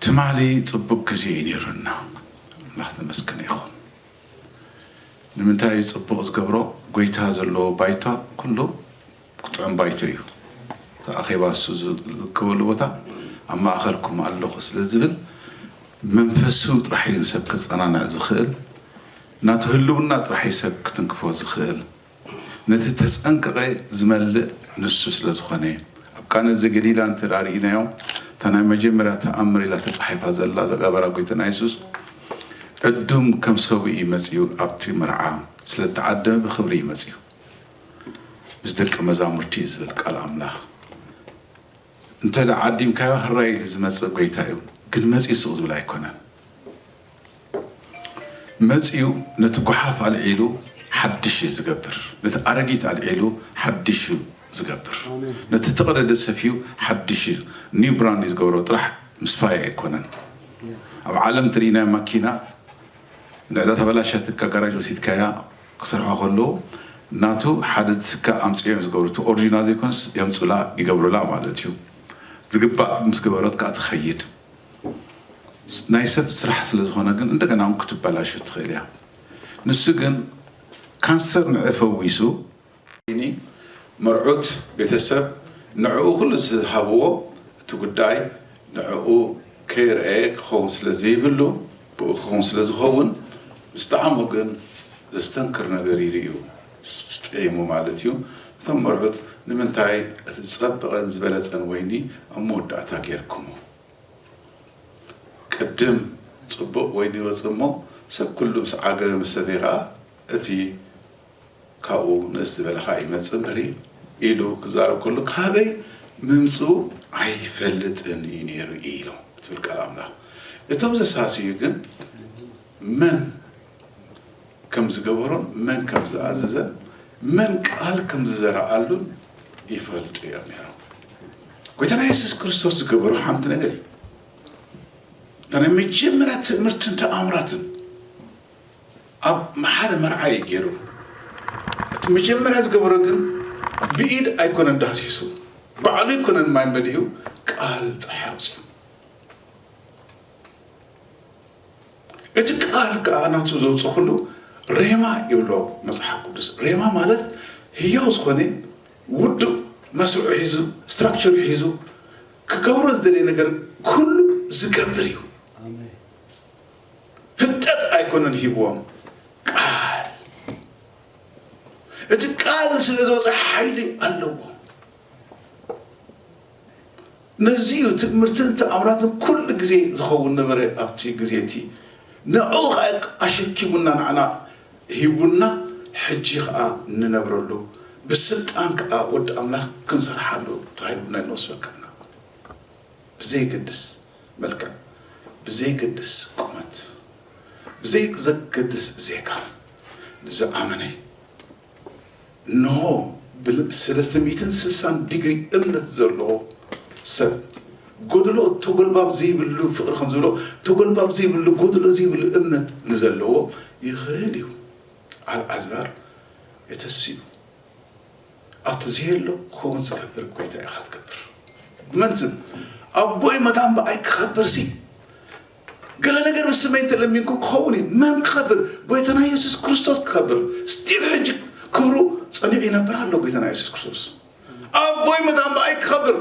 ትማሊ ጽቡቅ ግዜ እዩ ነይሩና። ኣምላኽ ተመስገነ ይኹን። ንምንታይ እዩ ጽቡቕ ዝገብሮ? ጎይታ ዘለዎ ባይታ ኩሉ ክጥዑም ባይቶ እዩ። እቲ ኣኼባ እሱ ዝርከበሉ ቦታ ኣብ ማእኸልኩም ኣለኹ ስለ ዝብል መንፈሱ ጥራሕ እዩ ንሰብ ከጸናንዕ ዝኽእል። ናቱ ህልውና ጥራሕ እዩ ሰብ ክትንክፎ ዝኽእል። ነቲ ተጸንቀቐ ዝመልእ ንሱ ስለ ዝኾነ። ኣብ ቃና ዘገሊላ እንተ ደኣ ርኢናዮ፣ እታ ናይ መጀመርያ ተኣምር ኢላ ተጻሒፋ ዘላ ዘገበራ ጎይታና የሱስ፣ ዕዱም ከም ሰብኡ እዩ መጺኡ፣ ኣብቲ መርዓ ስለ እተዓደመ ብኽብሪ እዩ መጺኡ። ምስ ደቂ መዛሙርቲ እዩ ዝብል ቃል ኣምላኽ። እንተ ደኣ ዓዲምካዮ፣ ህራይ ኢሉ ዝመጽእ ጎይታ እዩ፣ ግን መጺኡ ስቕ ዝብል ኣይኮነን። መጺኡ ነቲ ጓሓፍ ኣልዒሉ ሓድሽ እዩ ዝገብር፣ ነቲ ኣረጊት ኣልዒሉ ሓድሽ እዩ ዝገብር፣ ነቲ ተቐደደ ሰፍዩ ሓድሽ እዩ፣ ኒው ብራንድ እዩ ዝገብሮ፣ ጥራሕ ምስፋይ ኣይኮነን። ኣብ ዓለም ትርኢናዮ ማኪና ንዕዳ ተበላሸትካ ጋራጅ ወሲድካያ ክሰርሖ ከለዉ ናቱ ሓደ ትስካ ኣምጽኦም ዝገብሩ፣ እቲ ኦሪጂናል ዘይኮንስ የምጹላ ይገብሩላ ማለት እዩ። ዝግባእ ምስ ገበረት ከኣ ትኸይድ። ናይ ሰብ ስራሕ ስለ ዝኾነ ግን እንደገና እውን ክትበላሾ ትኽእል እያ። ንሱ ግን ካንሰር ንዕ ፈዊሱ፣ ይኒ መርዑት ቤተሰብ ንዕኡ ኩሉ ዝሃብዎ እቲ ጉዳይ ንዕኡ ከይረኣየ ክኸውን ስለ ዘይብሉ፣ ብኡ ክኸውን ስለ ዝኸውን፣ ምስ ጣዕሙ ግን ዘስተንክር ነገር ይርእዩ፣ ጥዒሙ ማለት እዩ። እቶም መርዑት ንምንታይ እቲ ዝጸበቐን ዝበለጸን ወይኒ ኣብ መወዳእታ ጌርኩሞ? ቅድም ጽቡቕ ወይኒ ይወጽእ እሞ፣ ሰብ ኩሉ ምስ ዓገበ ምስ ሰተየ ከኣ፣ እቲ ካብኡ ንእስ ዝበለ ከኣ ይመጽእ እምበሪ ኢሉ ክዛረብ ከሎ፣ ካበይ ምምጽኡ ኣይፈልጥን እዩ ነይሩ ኢሎም ትብል ቃል ኣምላኽ። እቶም ዘሳስዩ ግን መን ከም ዝገበሮን መን ከም ዝኣዘዘን መን ቃል ከም ዝዘረኣሉን ይፈልጡ እዮም ነይሮም። ጎይታና የሱስ ክርስቶስ ዝገበሮ ሓንቲ ነገር እዩ። እታ ናይ መጀመርያ ትእምርትን ተኣምራትን ኣብ ሓደ መርዓ እዩ ገይሩ። እቲ መጀመርያ ዝገበሮ ግን ብኢድ ኣይኮነን ዳህሲሱ፣ ባዕሉ ኣይኮነን ማይ መሊኡ፣ ቃል ጥራሕ ኣውፅኡ። እቲ ቃል ከዓ ናቱ ዘውፅእ ኩሉ ሬማ ይብሎ መፅሓፍ ቅዱስ። ሬማ ማለት ህያው ዝኾነ ውዱእ መስርዑ ሒዙ፣ ስትራክቸሩ ሒዙ ክገብሮ ዝደለየ ነገር ኩሉ ዝገብር እዩ። ፍልጠት ኣይኮነን ሂብዎም፣ ቃል። እቲ ቃል ስለ ዝወፀ ሓይሊ ኣለዎ። ነዚ እዩ ትእምርትን ተኣምራትን ኩሉ ግዜ ዝኸውን ነበረ ኣብቲ ግዜ እቲ። ንዕኡ ኸዓ ኣሸኪሙና ንዓና ሂቡና፣ ሕጂ ኸዓ ንነብረሉ፣ ብስልጣን ከኣ ወዲ ኣምላኽ ክንሰርሓሉ ተዋሂቡና እዩ ንወስበከና። ብዘይገድስ መልክዕ፣ ብዘይገድስ ቁመት፣ ብዘይዘገድስ ዜጋ ንዝኣመነ፣ እንሆ፣ ብ-፣ ሰለስተ ሚእትን ስልሳን ዲግሪ እምነት ዘለዎ ሰብ፣ ጎደሎ ተጎልባብ ዘይብሉ ፍቕሪ ከም ዝብሎ፣ ተጎልባብ ዘይብሉ፣ ጎደሎ ዘይብሉ እምነት ንዘለዎ ይኽእል እዩ። ኣልዓዛር የተስዩ ኣብቲ ዘየሎ ክኸውን ዝገብር ጎይታ ኢኻ ትገብር። ብመን ስም? ኣቦይ መታን ብኣይ ክኸብር ሲ፣ ገለ ነገር ብስመይ እንተለሚንኩም ክኸውን እዩ። መን ክኸብር? ጎይታና የሱስ ክርስቶስ ክኸብር። ስቲል ሕጂ ክብሩ ጸኒዑ ይነብር ኣሎ ጎይታና የሱስ ክርስቶስ። ኣቦይ መታን ብኣይ ክኸብር።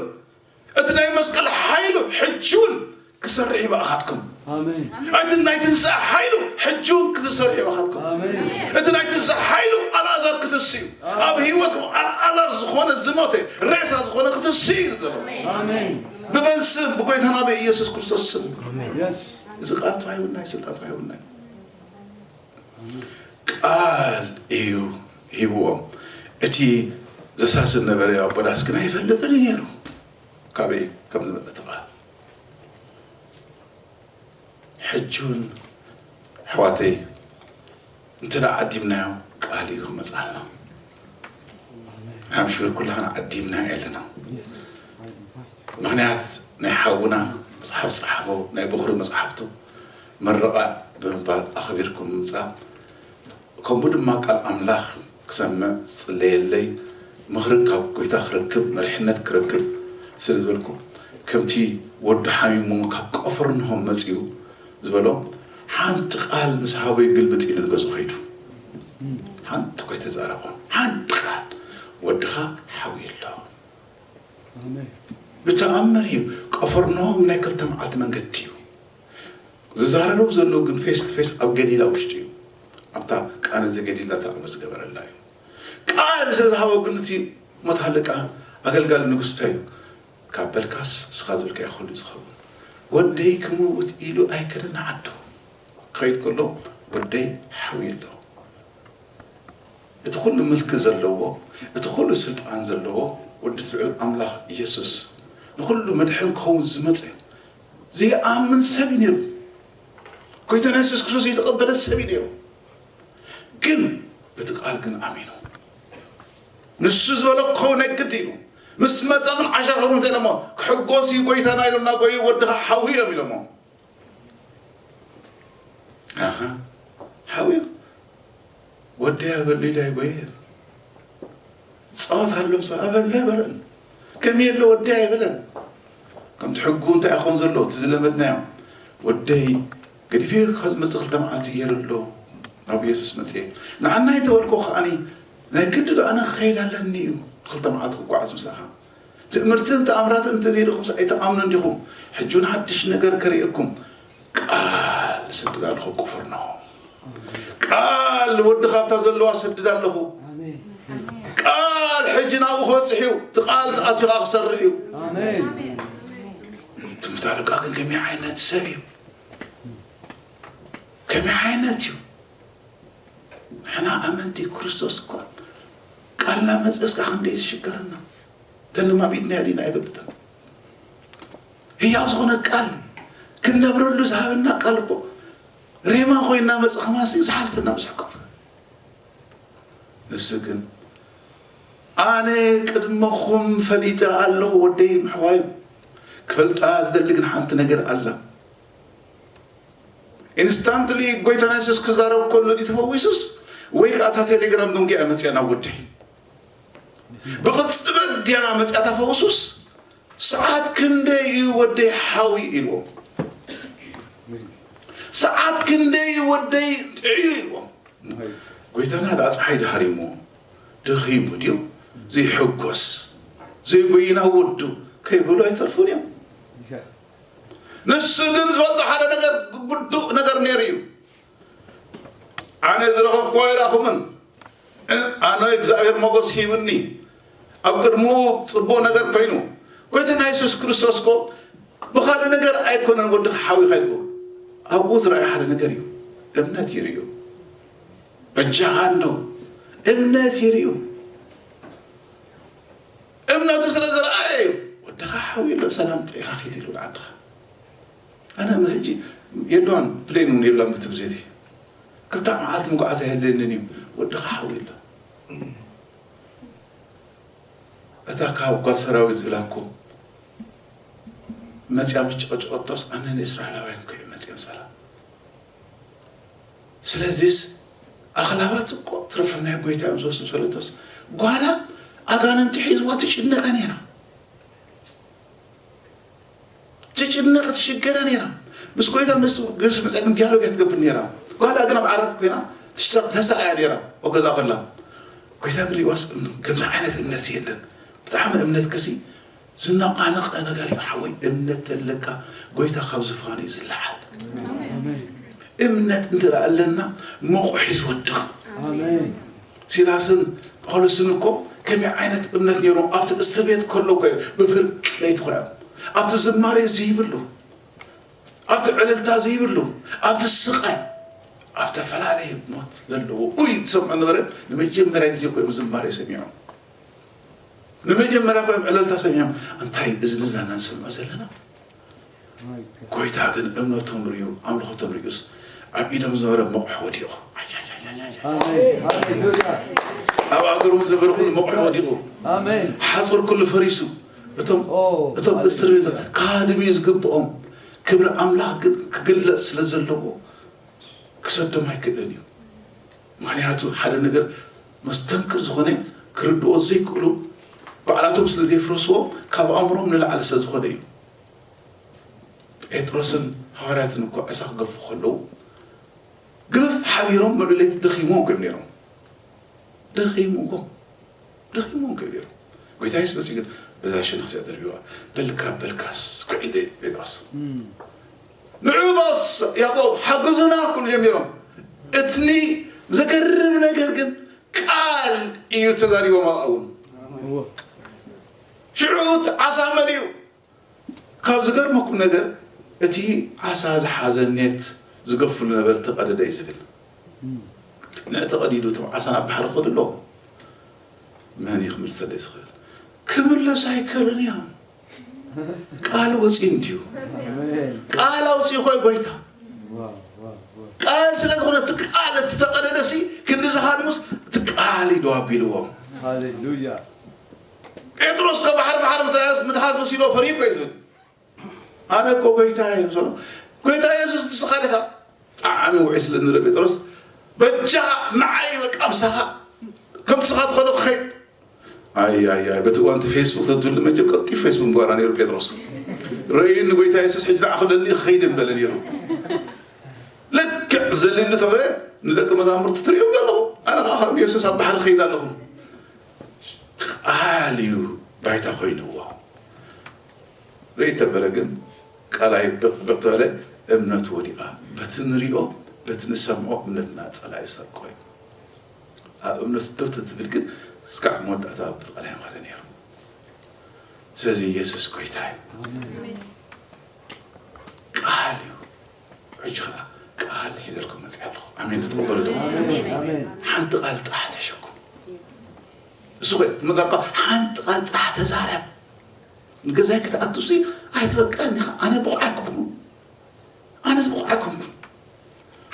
እቲ ናይ መስቀል ሓይሉ ሕጂ እውን ክሰርሕ እዩ ብኣኻትኩም። ኣሜን። እቲ ናይ ትንሳኤ ሓይሉ ሕጂ እውን ክትሰርሕ እዩ ብኣኻትኩም። ኣሜን። እቲ ናይ ትንሳኤ ሓይሉ ኣልኣዛር ክትስዩ፣ ኣብ ህይወትኩም ኣልኣዛር ዝኾነ ዝሞተ ሬሳ ዝኾነ ክትስዩ እዩ ዝደሎ። ኣሜን። ብመን ስም? ብጎይታና ብኢየሱስ ክርስቶስ ስም። የስ። እዚ ቃል ተዋሂቡና እዩ፣ ስልጣን ተዋሂቡና እዩ። ቃል እዩ ሂብዎም። እቲ ዘሳስን ነበረ ኣቦዳስ ግን ኣይፈልጥን እዩ ነይሩ። ካበይ ከም ዝመጸ እቲ ቃል። ሕጂ እውን ኣሕዋተይ፣ እንተ ደኣ ዓዲምናዮ ቃል እዩ ክመጽኣልና። I'm sure ኩላህና ዓዲምናዮ ኣለና። ምኽንያት ናይ ሓውና መጽሓፍ ጸሓፎ፣ ናይ በኹሪ መጽሓፍቱ መረቓ ብምባል ኣኽቢርኩም ምምጻእ ከምኡ ድማ ቃል ኣምላኽ ክሰምዕ ዝጽለየለይ፣ ምኽሪ ካብ ጎይታ ክረክብ፣ መሪሕነት ክረክብ ስለ ዝበልኩ፣ ከምቲ ወዲ ሓሚሙ ካብ ቀፈርንሆም መጺኡ ዝበሎ፣ ሓንቲ ቃል ምስ ሃቦ ይግልብጥ ኢሉ ንገዝኡ ከይዱ። ሓንቲ እኳ ኣይተዛረቦ። ሓንቲ ቃል፣ "ወድኻ ሓውዩ ኣሎ።" ኣሜን። ብተኣምር እዩ። ቀፈርንሆም ናይ ክልተ መዓልቲ መንገዲ እዩ። ዝዛረቡ ዘለዉ ግን ፌስ ቱ ፌስ ኣብ ገሊላ ውሽጢ እዩ። ኣብታ ቃና ዘገሊላ ተኣምር ዝገበረላ እዩ። ቃል ስለ ዝሃቦ ግን እቲ ሞት ሃለቃ ኣገልጋሊ ንጉስ እንታይ እዩ? "ካብ በልካስ እስኻ ዝበልካዮ ኩሉ እዩ ዝኸውን። ወደይ ክምውት ኢሉ ኣይከደን ዓዱ። ክኸይድ ከሎ ወደይ ሓውዩ ኣሎ።" እቲ ኩሉ ምልኪ ዘለዎ፣ እቲ ኩሉ ስልጣን ዘለዎ ወዲ ልዑል ኣምላኽ ኢየሱስ ንኹሉ መድሕን ክኸውን ዝመጸ ዘይኣምን ሰብ እዩ ነይሩ። ጎይታና የሱስ ክርስቶስ ዘይተቐበለ ሰብ እዩ ነይሩ። ግን በቲ ቃል ግን ኣሚኑ። ንሱ ዝበሎ ክኸውን ናይ ግድ ኢሉ። ምስ መጸ ግን ዓሻኽሩ እንታይ ኢሎሞ? "ክሕጎስ እዩ ጎይታና" ኢሎምና፣ "ጎዩ ወድኻ ሓዊ" እዮም ኢሎሞ። ኣሃ፣ ሓውዩ ወደይ ኣበሉ ኢለ ኣይጎየ። ጸወት ኣሎም ሰብ ኣበሉ ኣይበለን። ከመይ ኣሎ ወደይ ኣይበለን። ከምቲ ሕጉ እንታይ ይኸውን ዘሎ? እቲ ዝለመድናዮ፣ "ወደይ ገዲፈ ካብ ዝመጽእ ክልተ መዓልቲ ገይሩ ኣሎ ናብ ኢየሱስ መጽየ። ንዓና ኣይተበልኮ ከኣኒ ናይ ግዲ ዶ ኣነ ክኸይድ ኣለኒ እዩ ክልተ መዓልቲ ክጓዓዝ ምሳኻ?" ትእምርትን ተኣምራትን እንተዘይርኢኹምስ ኣይትኣምኑን ዲኹም? ሕጂ እውን ሓድሽ ነገር ከርእየኩም። ቃል እሰድድ ኣለኹ ኣብ ቅፍርናሆም። ቃል ወዲ ካብታ ዘለዋ እሰድድ ኣለኹ። ኣሜን። ቃል ሕጂ ናብኡ ክበጽሕ እዩ። እቲ ቃል ኣትዩ ከዓ ክሰርሕ እዩ። ኣሜን። ትምህርቲ ኣለቃ ግን ከመይ ዓይነት ሰብ እዩ? ከመይ ዓይነት እዩ? ንሕና ኣመንቲ ክርስቶስ እኳ ቃልና መጽእስ ከዓ ክንደይ ዝሽገረና። ተለማሚድናዮ ዲና ኣይፈልጥን። ህያው ዝኾነ ቃል ክንነብረሉ ዝሃበና ቃል እኮ ሬማ ኮይና መጽእ ከማሲ ዝሓልፈና ብዙሕ ቃል። ንሱ ግን ኣነ ቅድመኹም ፈሊጠ ኣለኹ ወደይ ምሕዋዩ። ክፈልጣ ዝደሊ ግን ሓንቲ ነገር ኣላ። ኢንስታንትሊ ጎይታና የሱስ ክዛረብ ከሎ ድዩ ተፈዊሱስ ወይ ከዓ እታ ቴሌግራም ደንጊያ መፅያ ናብ ወደይ? ብቕፅበት ድያ መፅያ እታ ፈውሱስ? ሰዓት ክንደይ እዩ ወደይ ሓዊ ኢልዎ? ሰዓት ክንደይ እዩ ወደይ ጥዕዩ ኢልዎ? ጎይታና ደኣ ፀሓይ ድሃሪሞ ደኺሙ ድዩ ዘይሕጎስ? ዘይጎይና ወዱ ከይበሉ ኣይተርፉን እዮም። ንሱ ግን ዝፈልጦ ሓደ ነገር ብዱእ ነገር ነይሩ እዩ። ኣነ ዝረኸብክዎ ኣይረኣኹምን፣ ኣነ እግዚኣብሔር ሞገስ ሂብኒ፣ ኣብ ቅድሙ ጽቡቕ ነገር ኮይኑ። ጎይታና የሱስ ክርስቶስ እኮ ብኻልእ ነገር ኣይኮነን ወድኻ ሓዊኻ ኢልዎ። ኣብኡ ዝረኣየ ሓደ ነገር እዩ፣ እምነት ይርእዩ። በጃኻ እንዶ እምነት ይርእዩ። እምነቱ ስለ ዝረኣየ እዩ። ወድኻ ሓዊ ኣሎ፣ ሰላም ጥዒኻ ኪድ ኢሉ ንዓድኻ። ኣነ ሕጂ የለዋን፣ ፕሌን እውን የለዋን፣ ብቲ ብዘቲ ክልተ መዓልቲ ምጉዓዝ ኣይህልየንን እዩ። ወድኻ ሓዊ ኣሎ። እታ ካብ ጓል ሰራዊት ዝብላ እኮ መፅያ ምስ ጨቀጨቀቶስ፣ ኣነ ንእስራኤላውያን እኮ እየ መፅየ ምስ በላ። ስለዚስ ኣኽላባት እኮ ትረፈ ናይ ጎይታ እዮም ዝወስዱ። ሰለተስ ጓላ ኣጋንንቲ ሒዝዋ ትጭነቐ ነይራ፣ ትጭነቕ ትሽገረ ነይራ። ምስ ጎይታ ምስ ግብሲ መፅያ ግን ዲያሎግ እያ ትገብር ነይራ። ጓላ ግን ኣብ ዓራት ኮይና ትሰ- ተሳእያ ነይራ ኣብ ገዛ ከላ። ጎይታ ግን ሪዋስ ከምዚ ዓይነት እምነት የለን። ብጣዕሚ እምነት ክሲ ዝነቓነቐ ነገር እዩ ሓወይ። እምነት ተለካ ጎይታ ካብ ዝፋኑ እዩ ዝለዓል። እምነት እንተ ኣለና መቑሕ እዩ ዝወድቕ። ኣሜን። ሲላስን ጳውሎስን እኮ ከመይ ዓይነት እምነት ነይሮም? ኣብቲ እስር ቤት ከሎ እኮ እዮም ብፍርቂ ለይቲ ኮይኖም ኣብቲ ዝማሬ ዘይብሉ፣ ኣብቲ ዕልልታ ዘይብሉ፣ ኣብቲ ስቓይ፣ ኣብ ዝተፈላለየ ሞት ዘለዎ። ኡይ ዝሰምዖ ነበረ። ንመጀመርያ ግዜ እኮ እዮም ዝማሬ ሰሚዖም። ንመጀመርያ እኮ እዮም ዕልልታ ሰሚዖም። እንታይ እዝንና ኢና ንሰምዖ ዘለና? ጎይታ ግን እምነቶም ርእዩ፣ ኣምልኾቶም ርእዩስ ኣብ ኢዶም ዝነበረ መቑሕ ወዲቑ። ኣሜን። ሃሌሉያ። ኣብ ኣገሮም ዝነበረ ኩሉ መቑሕ ወዲቑ። ኣሜን። ሓጹር ኩሉ ፈሪሱ። እቶም ኦ፣ እቶም ሃሌሉያ። እስር ቤት ካድሚ እዩ ዝግብኦም። ክብሪ ኣምላኽ ግን ክግለጽ ስለ ዘለዎ ክሰዶም ኣይክእልን እዩ። ምኽንያቱ ሓደ ነገር መስተንክር ዝኾነ ክርድኦ ዘይክእሉ ባዕላቶም ስለ ዘየፍረስዎ ካብ ኣእምሮም ንላዕሊ ስለ ዝኾነ እዩ። ጴጥሮስን ሃዋርያትን እኮ ዕሳ ክገፉ ከለዉ ግርፍ ሓቢሮም ምዕሌት ደኺሞም እዮም ነይሮም። ደኺሞም ደኺሞም እዮም ነይሮም። ጎይታ የሱስ መሲሕ ግን በዛ ሽነኽ እዚኣ ደርቢዋ በልካ በልካስ ኩዒል ደ ጴጥሮስ ንዑ ባስ ያዕቆብ ሓግዙና ክብሉ ጀሚሮም። እትኒ ዘገርም ነገር ግን ቃል እዩ ተዛሪቦም ኣብኣ እውን ሽዑ እቲ ዓሳ መሊኡ ካብ ዝገርመኩም ነገር እቲ ዓሳ ዝሓዘ ኔት ዝገፍሉ ነበር ተቐደደ እዩ ዝብል ንዕ ተቐዲዱ እቶም ዓሳ ናብ ባሕሪ ክኸዱ ኣለኹ መን እዩ ክምልሰለይ ዝኽእል ክምለሱ ኣይክእልን እዮም ቃል ወፂኡ እንድዩ ቃል ኣውፂኡ ኾይ ጎይታ ቃል ስለ ዝኾነ እቲ ቃል እቲ ተቐደደ ሲ ክንዲ ዝሃድሙስ እቲ ቃል እዩ ደው ኣቢልዎም ሃሌሉያ ጴጥሮስ ከባሕሪ ባሕሪ ምስ ረኣየስ ምትሓት መሲሎ ፈሪሁ እኮ እዩ ዝብል ኣነ እኮ ጎይታ እየ ምስበሎ ጎይታ የሱስ ንስኻ ዲኻ ብጣዕሚ ውዑይ ስለ ዝነበረ ጴጥሮስ በጃኻ ንዓይ በቃ ምሳኻ ከምቲ ስኻ ትኸዶ ክኸይድ ኣያያይ በቲ እዋንቲ ፌስቡክ ተትህሉ መቸም ቀልጢፉ ፌስቡክ ምግባራ ነይሩ ጴጥሮስ ረእዩኒ ጎይታ የሱስ ሕጂ ንዓ ክብለኒ ክኸይድ እየ ምበለ ነይሩ ልክዕ ዘሊሉ ተብለ ንደቂ መዛሙርቲ ትርእዮም ዘለኹ ኣነ ከዓ ከም የሱስ ኣብ ባሕሪ ክኸይድ ኣለኹ ቃል እዩ ባይታ ኮይንዎ ርእይ ተበለ ግን ቃላይ ብቕ ብቕ ተበለ እምነቱ ወዲቓ በቲ ንሪኦ በቲ ንሰምዖ እምነትና ፀላኢ ሰርቆ እዩ ኣብ እምነቱ ዶ ተትብል ግን እስካዕ መወዳእታ ብቲ ቃላይ ምኸደ ነይሩ ስለዚ ኢየሱስ ጎይታ እዩ ቃል እዩ ሕጂ ከዓ ቃል ሒዘልኩም መፅእ ኣለኹ ኣሜን ትቕበሉ ዶ ሓንቲ ቃል ጥራሕ ተሸኩም እሱ ትመጣ ሓንቲ ቃል ጥራሕ ተዛረብ ንገዛይ ክትኣቱ ሲ ኣይትበቃ ኣነ ብቑዕ ኣይኮንኩም ኣነስ ብቑዕ ኣይኮንኩም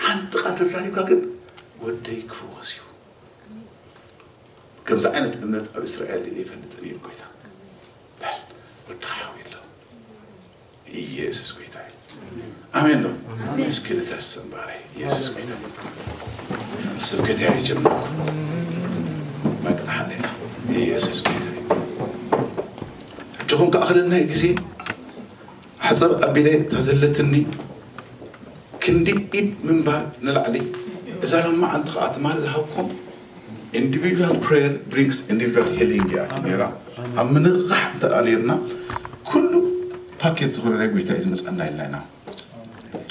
ሓንቲ ቃል ተዛሪብካ ግን ወደይ ክፍወስ እዩ ከምዚ ዓይነት እምነት ኣብ እስራኤል ዘይፈልጥን እዩ ጎይታ በል ወድኻ ሓዊ ኣሎ ኢየሱስ ጎይታ እዩ ኣሜን ነው እስኪ ንተስም ባረ ኢየሱስ ጎይታ ስብከት እያ ይጀምር መቅጣሕ ሌላ ኢየሱስ ጎይታ እዩ ሕጅኹም ከኣኽለና ግዜ ሓፀር ኣቢለ ታዘለትኒ ክንዲ ኢድ ምንባር ንላዕሊ እዛ ለማዓንቲ ከዓ ትማሊ ዝሃብኩም individual prayer brings individual healing እያ ነራ ኣብ ምንቕቃሕ እንተ ነርና ኩሉ ፓኬት ዝኾነ ናይ ጎይታ እዩ ዝመፀና ኢልና ኢና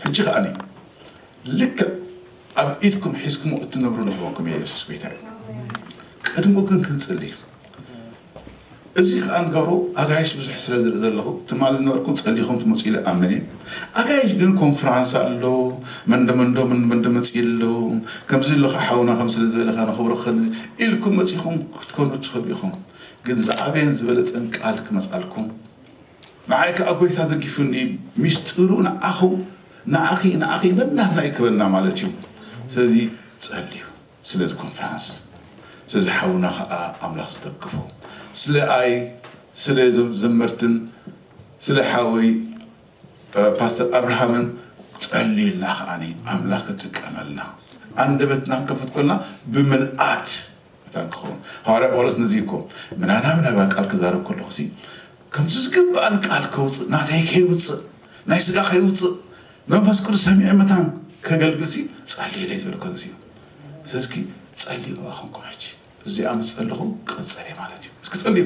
ሕጂ ከዓ ልክዕ ኣብ ኢድኩም ሒዝኩም እትነብሩ ንኽበኩም እየ የሱስ ጎይታ እዩ ቅድሙ ግን ክንፅሊ እዚ ከዓ ንገብሮ ኣጋይሽ ብዙሕ ስለ ዝርኢ ዘለኹ ትማሊ ዝነበርኩም ፀሊኹም ትመፁ ኢለ ኣምን እየ ኣጋይሽ ግን ኮንፍራንስ ኣሎ መንዶ መንዶ መንዶ መፂ ኣሎ ከምዚ ኣሎ ከዓ ሓውና ከም ስለ ዝበለካ ንኽብሮ ክእል ኢልኩም መፂኹም ክትኮኑ ትኽእሉ ኢኹም ግን ዝዓበየን ዝበለፀን ቃል ክመፃልኩም ንዓይ ከዓ ጎይታ ደጊፉኒ ሚስጢሩ ንዓኹም ንዓኺ ንዓኺ ነናትና ይክበና ማለት እዩ ስለዚ ፀልዩ ስለዚ ኮንፈረንስ ስለዚ ሓውና ከዓ ኣምላኽ ዝደግፎ ስለ ኣይ ስለ ዘመርትን ስለ ሓወይ ፓስተር ኣብርሃምን ጸልዩልና ከዓኒ ኣምላኽ ክጥቀመልና ኣንደበትና ክንከፍት ኮልና ብምልኣት መታን ክኸውን ሃዋርያ ጳውሎስ ነዚ እኮ ምናና ምናባ ቃል ክዛረብ ከለኹ ሲ ከምዚ ዝግብኣኒ ቃል ከውፅእ ናተይ ከይውፅእ ናይ ስጋ ከይውፅእ መንፈስ ቅዱስ ሰሚዐ መታን ከገልግል ሲ ጸልዩለይ ዝበለ ኮዚ ስለዚ ጸልዩ ኣኹንኩም ሕጂ እዚኣ ምስ ጸለኹ ክቕጸል እየ ማለት እዩ። እስኪ ጸልዩ።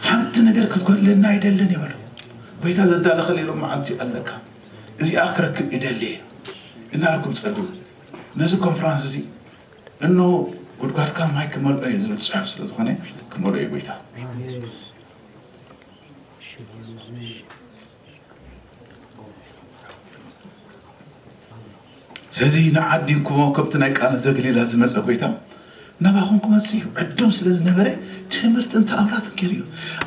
ሓንቲ ነገር ክትጎድለና ኣይደልን ይበሉ። ጎይታ ዘዳለኸል ኢሎም መዓልቲ ኣለካ። እዚኣ ክረክብ ይደሊ እየ እናልኩም ጸልዩ። ነዚ ኮንፈራንስ እዚ እነሆ ጉድጓድካ ማይ ክመልኦ እዩ ዝብል ጽሑፍ ስለ ዝኾነ ክመልኦ እዩ ጎይታ። ስለዚ ንዓዲንኩሞ ከምቲ ናይ ቃና ዘገሊላ ዝመፀ ጎይታ ናባኹም ክመፅእ እዩ ዕዱም ስለ ዝነበረ ትምህርትን ተኣምራትን ገይሩ እዩ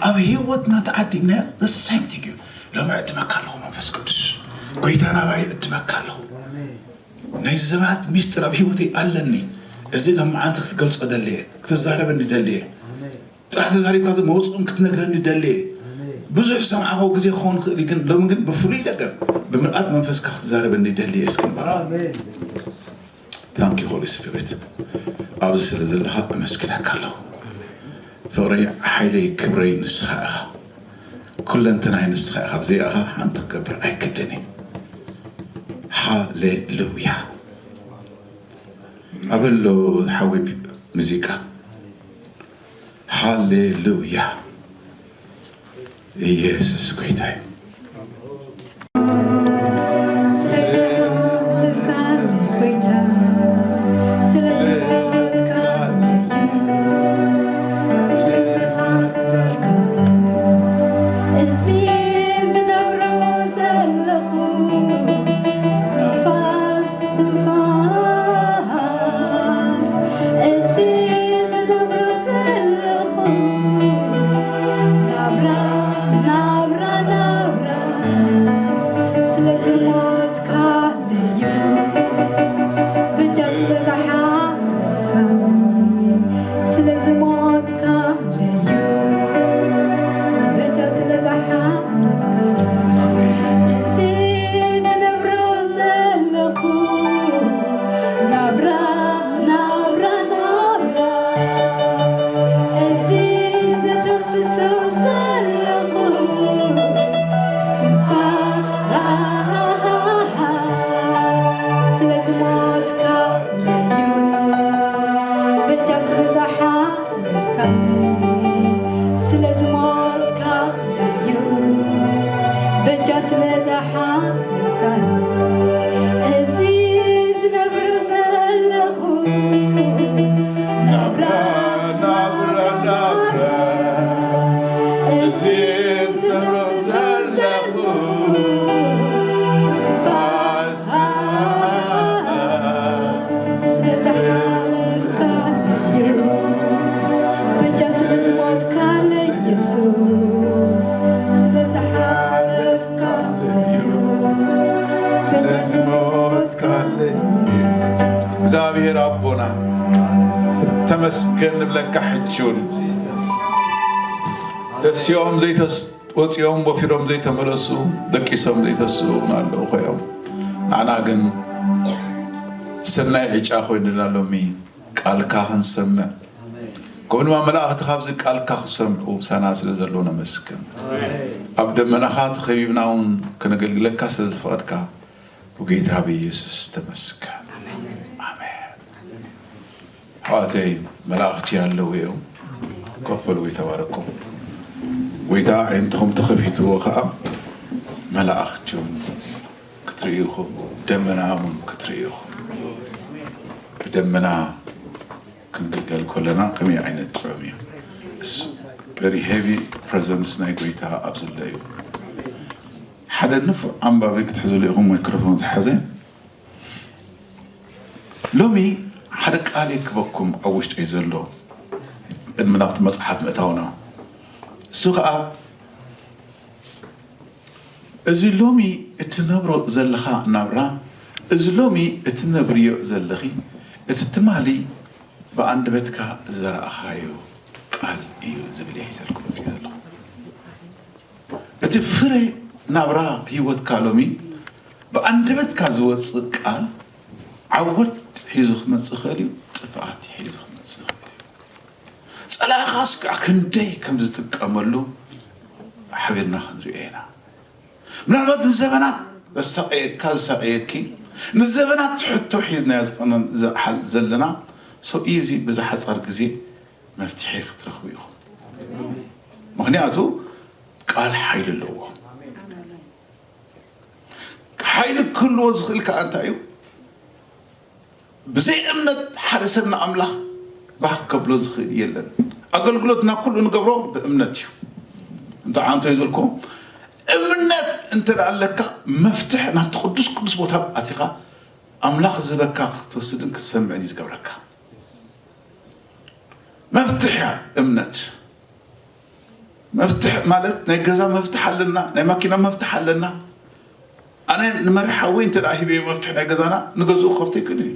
ኣብ ህይወትና ተዓዲግናዮ ዘሳይምቲግ እዩ ሎሚ ዕድመካ ኣለኹ መንፈስ ቅዱስ ጎይታ ናባይ ዕድመካ ኣለኹ ናይ ዘመናት ሚስጥር ኣብ ህይወተይ ኣለኒ እዚ ለመዓንቲ ክትገልፆ ደልየ ክትዛረበኒ ደልየ ጥራሕ ተዛሪብካ መውፅኦም ክትነግረኒ ደልየ ብዙሕ ሰምዓኸው ግዜ ክኸውን ክእል ግን ሎሚ ግን ብፍሉይ ነገር ብምልኣት መንፈስካ ክትዛረበኒ ደልየ እስክንበራ Thank you, Holy Spirit. ኣብዚ ስለ ዘለኻ ኣመስግነካ ኣለኹ። ፍቕረይ፣ ሓይለይ፣ ክብረይ ንስኻ ኢኻ። ኩለንተናይ ንስኻ ኢኻ። ብዘይኣኻ ሓንቲ ክገብር ኣይክእልን እየ። ሃሌሉያ። ኣበሎ ሓወይ ሙዚቃ። ሃሌሉያ። ኢየሱስ ጎይታ እዩ። እግዚኣብሔር ኣቦና ተመስገን ንብለካ ሕጂ እውን ተሲኦም ዘይተስ ወፂኦም ወፊሮም ዘይተመለሱ ደቂሶም ዘይተስኡ እውን ኣለዉ ኮይኖም ንዓና ግን ሰናይ ዕጫ ኮይኑና ሎሚ ቃልካ ክንሰምዕ ከምኡ ድማ መላእኽቲ ካብዚ ቃልካ ክሰምዑ ምሳና ስለ ዘለዉ ነመስግን ኣብ ደመናኻ ተኸቢብና እውን ከነገልግለካ ስለ ዝፈቐድካ ብጌታ ብኢየሱስ ተመስገን ኣሜን ኣሕዋተይ መላእኽቲ ኣለዉ እዮም ከፈሉ ወይ ተባረኩም ጎይታ ኣዒንትኹም ተኸፊትዎ ከዓ መላእኽቲ ክትርእዩ ኢኹም ደመና እውን ክትርእዩ ኢኹም ብደመና ክንግልገል ከለና ከመይ ዓይነት ጥዑም እዩ very heavy presence ናይ ጎይታ ኣብ ዘሎ እዩ ሓደ ንፉዕ ኣንባቢ ክትሕዝሉ ኢኹም ማይክሮፎን ዝሓዘ ሎሚ ሓደ ቃል ይክበኩም ኣብ ውሽጠይ ዘሎ ቅድሚ ናብቲ መፅሓፍ ምእታውና እሱ ከዓ እዚ ሎሚ እትነብሮ ዘለኻ ናብራ እዚ ሎሚ እትነብርዮ ዘለኺ እቲ ትማሊ ብኣንደበትካ ዝዘራእኻዮ ቃል እዩ ዝብል እየ ሒዘልኩ መፅእ ዘለኹ እቲ ፍረ ናብራ ህይወትካ ሎሚ ብኣንደበትካ ዝወፅእ ቃል ዓወት ሒዙ ክመፅእ ይኽእል እዩ ጥፍኣት ሒዙ ክመፅእ ይኽእል እዩ ፀላእኻስ ከዓ ክንደይ ከም ዝጥቀመሉ ሓቢርና ክንሪኦ ኢና ምናልባት ንዘበናት ዘሳቀየካ ዝሳቀየኪ ንዘበናት ሕቶ ሒዝናዮ ዘለና ሰው እዚ ብዝሓፃር ግዜ መፍትሒ ክትረኽቡ ኢኹም ምኽንያቱ ቃል ሓይሊ ኣለዎ ሓይሊ ክህልዎ ዝኽእል ከዓ እንታይ እዩ ብዘይ እምነት ሓደ ሰብ ንኣምላኽ ባህ ከብሎ ዝኽእል የለን ኣገልግሎትና ኩሉ ንገብሮ ብእምነት እዩ እንተ ዓንቶ ይዝበልኮ እምነት እንተ ኣለካ መፍትሕ ናብቲ ቅዱስ ቅዱስ ቦታ ኣቲኻ ኣምላኽ ዝበካ ክትወስድን ክትሰምዕን እዩ ዝገብረካ መፍትሕ እያ እምነት መፍትሕ ማለት ናይ ገዛ መፍትሕ ኣለና ናይ ማኪና መፍትሕ ኣለና ኣነ ንመርሓ ወይ እንተ ሂበዮ መፍትሕ ናይ ገዛና ንገዝኡ ክኸፍተ ይክእል እዩ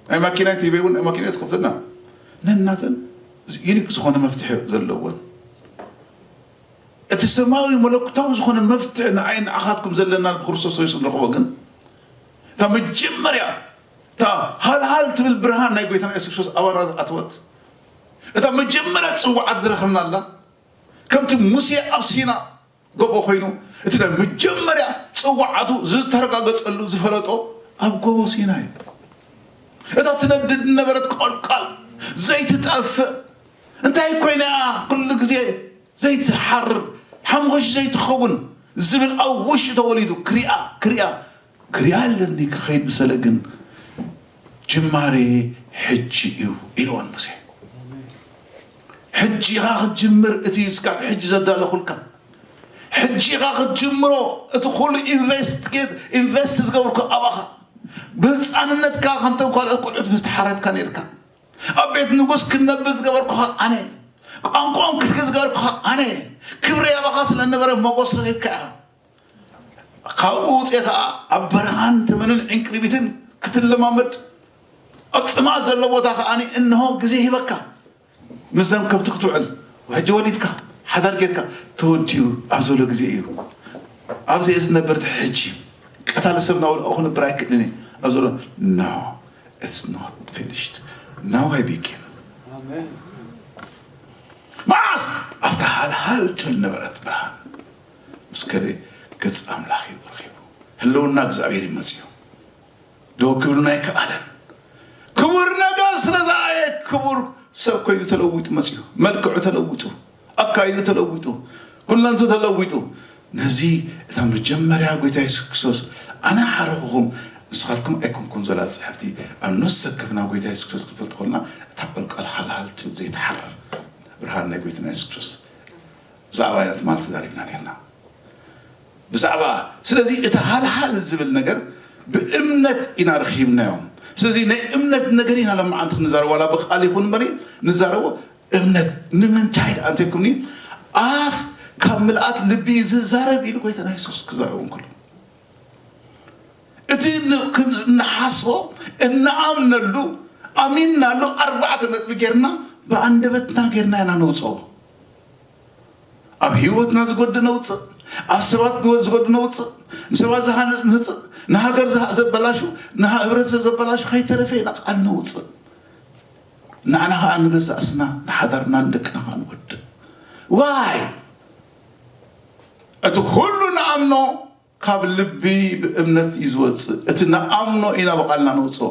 ናይ ማኪና ሂበ እውን ናይ ማኪና ትኸፍተና ነናተን ዩኒክ ዝኾነ መፍትሒ ዘለወን እቲ ሰማያዊ መለኮታዊ ዝኾነ መፍትሒ ንዓይ ንዓኻትኩም ዘለና ብክርስቶስ የሱስ ንረኽቦ ግን እታ መጀመርያ እታ ሃልሃል ትብል ብርሃን ናይ ጎይታና የሱስ ክርስቶስ ኣባና ዝኣተወት፣ እታ መጀመርያ ጽዋዓት ዝረኸብናላ፣ ከምቲ ሙሴ ኣብ ሲና ጎቦ ኮይኑ፣ እቲ ናይ መጀመርያ ጽዋዓቱ ዝተረጋገጸሉ ዝፈለጦ ኣብ ጎቦ ሲና እዩ። እታ ትነድድ ዝነበረት ቆልቋል ዘይትጠፍእ፣ እንታይ ኮይና እያ ኩሉ ግዜ ዘይትሓርር፣ ሓሙኽሽ ዘይትኸውን ዝብል ኣብ ውሽጡ ተወሊዱ ክሪኣ ክሪኣ ክሪኣ ኣለኒ ክኸይድ ብሰለ ግን ጅማሬ ሕጂ እዩ ኢልዎን ሙሴ። ሕጂ ኢኻ ክትጅምር እቲ ስካብ ሕጂ ዘዳለኹልካ፣ ሕጂ ኢኻ ክትጅምሮ። እቲ ኩሉ ኢንቨስት ኢንቨስት ዝገብርኩ ኣባኻ፣ ብህፃንነትካ ከምቶም ካልኦት ቆልዑት ምስ ተሓረድካ ነርካ። ኣብ ቤት ንጉስ ክትነብር ዝገበርኩኻ ኣነ፣ ቋንቋኦም ክትክል ዝገበርኩኻ ኣነ። ክብሪ ኣባኻ ስለ ነበረ ሞጎስ ረኺብካ ኢኻ። ካብኡ ውፅኤ ከዓ ኣብ በረኻን ተመንን ዕንቅሪቢትን ክትለማመድ፣ ኣብ ፅማት ዘሎ ቦታ ከዓ እንሆ ግዜ ሂበካ። ምስዘም ከብቲ ክትውዕል፣ ሕጂ ወሊድካ ሓዳር ጌርካ ተወዲኡ ኣብ ዘሎ ግዜ እዩ። ኣብዚ እዚ ዝነበር እቲ ሕጂ ቀታሊ ሰብ ናብኡ ክነብር ኣይክእልን እዩ ኣብ ዘሎ፣ no, it's not finished, now I begin። መዓስ ኣብታ ሃልሃል ትብል ነበረት ብርሃን ምስ ከደ፣ ገጽ ኣምላኽ እዩ ረኺቡ። ህልውና እግዚኣብሔር እዩ መጺኡ። ደው ክብልና ኣይከኣለን። ክቡር ነገር ስለ ዝኣየ ክቡር ሰብ ኮይኑ ተለዊጡ መጺኡ። መልክዑ ተለዊጡ፣ ኣካይዱ ተለዊጡ፣ ኩለንቱ ተለዊጡ። ነዚ እታ መጀመርያ ጎይታ የሱስ ክርስቶስ ኣነ ሓረኹኹም ንስኻትኩም ኣይኮንኩም ዘላ ጽሕፍቲ ኣብ ነፍሲ ወከፍና ጎይታ የሱስ ክርስቶስ ክንፈልጥ ከለና እታ ቆልቋል ሃልሃል ትብል ዘይትሓርር ብርሃን ናይ ጎይታና የሱስ ክርስቶስ ብዛዕባ ኢና ትማል ተዛሪብና ነርና። ብዛዕባ ስለዚ እቲ ሃልሃል ዝብል ነገር ብእምነት ኢና ረኺብናዮ። ስለዚ ናይ እምነት ነገር ኢና ለማዓንቲ ክንዛረብ ዋላ ብቃል ይኹን እምበሪ ንዛረቦ እምነት ንምንታይ ደኣ እንተልኩምኒ ኣፍ ካብ ምልኣት ልቢ እዩ ዝዛረብ ኢሉ ጎይታና የሱስ ክዛረቡ እንከሎ እቲ ን- ክን- እንሓስቦ እንኣምነሉ ኣሚንናሉ ኣርባዕተ ነጥቢ ጌርና ብኣንደበትና ጌርና ኢና ነውፅኦ። ኣብ ህይወትና ዝጎድ ነውፅእ፣ ኣብ ሰባት ዝጎድ ነውፅእ፣ ንሰባት ዝሃንፅ ንህፅእ፣ ንሃገር ዝሃ- ዘበላሹ ንሃ- ህብረተሰብ ዘበላሹ ከይተረፈ ኢና ቃል ነውፅእ። ንዓና ከዓ ንገዛእስና ንሓዳርና ንደቅና ከዓ ንወድእ። ዋይ እቲ ኩሉ ንኣምኖ ካብ ልቢ ብእምነት እዩ ዝወፅእ። እቲ ንኣምኖ ኢና ብቓልና ነውፅኦ።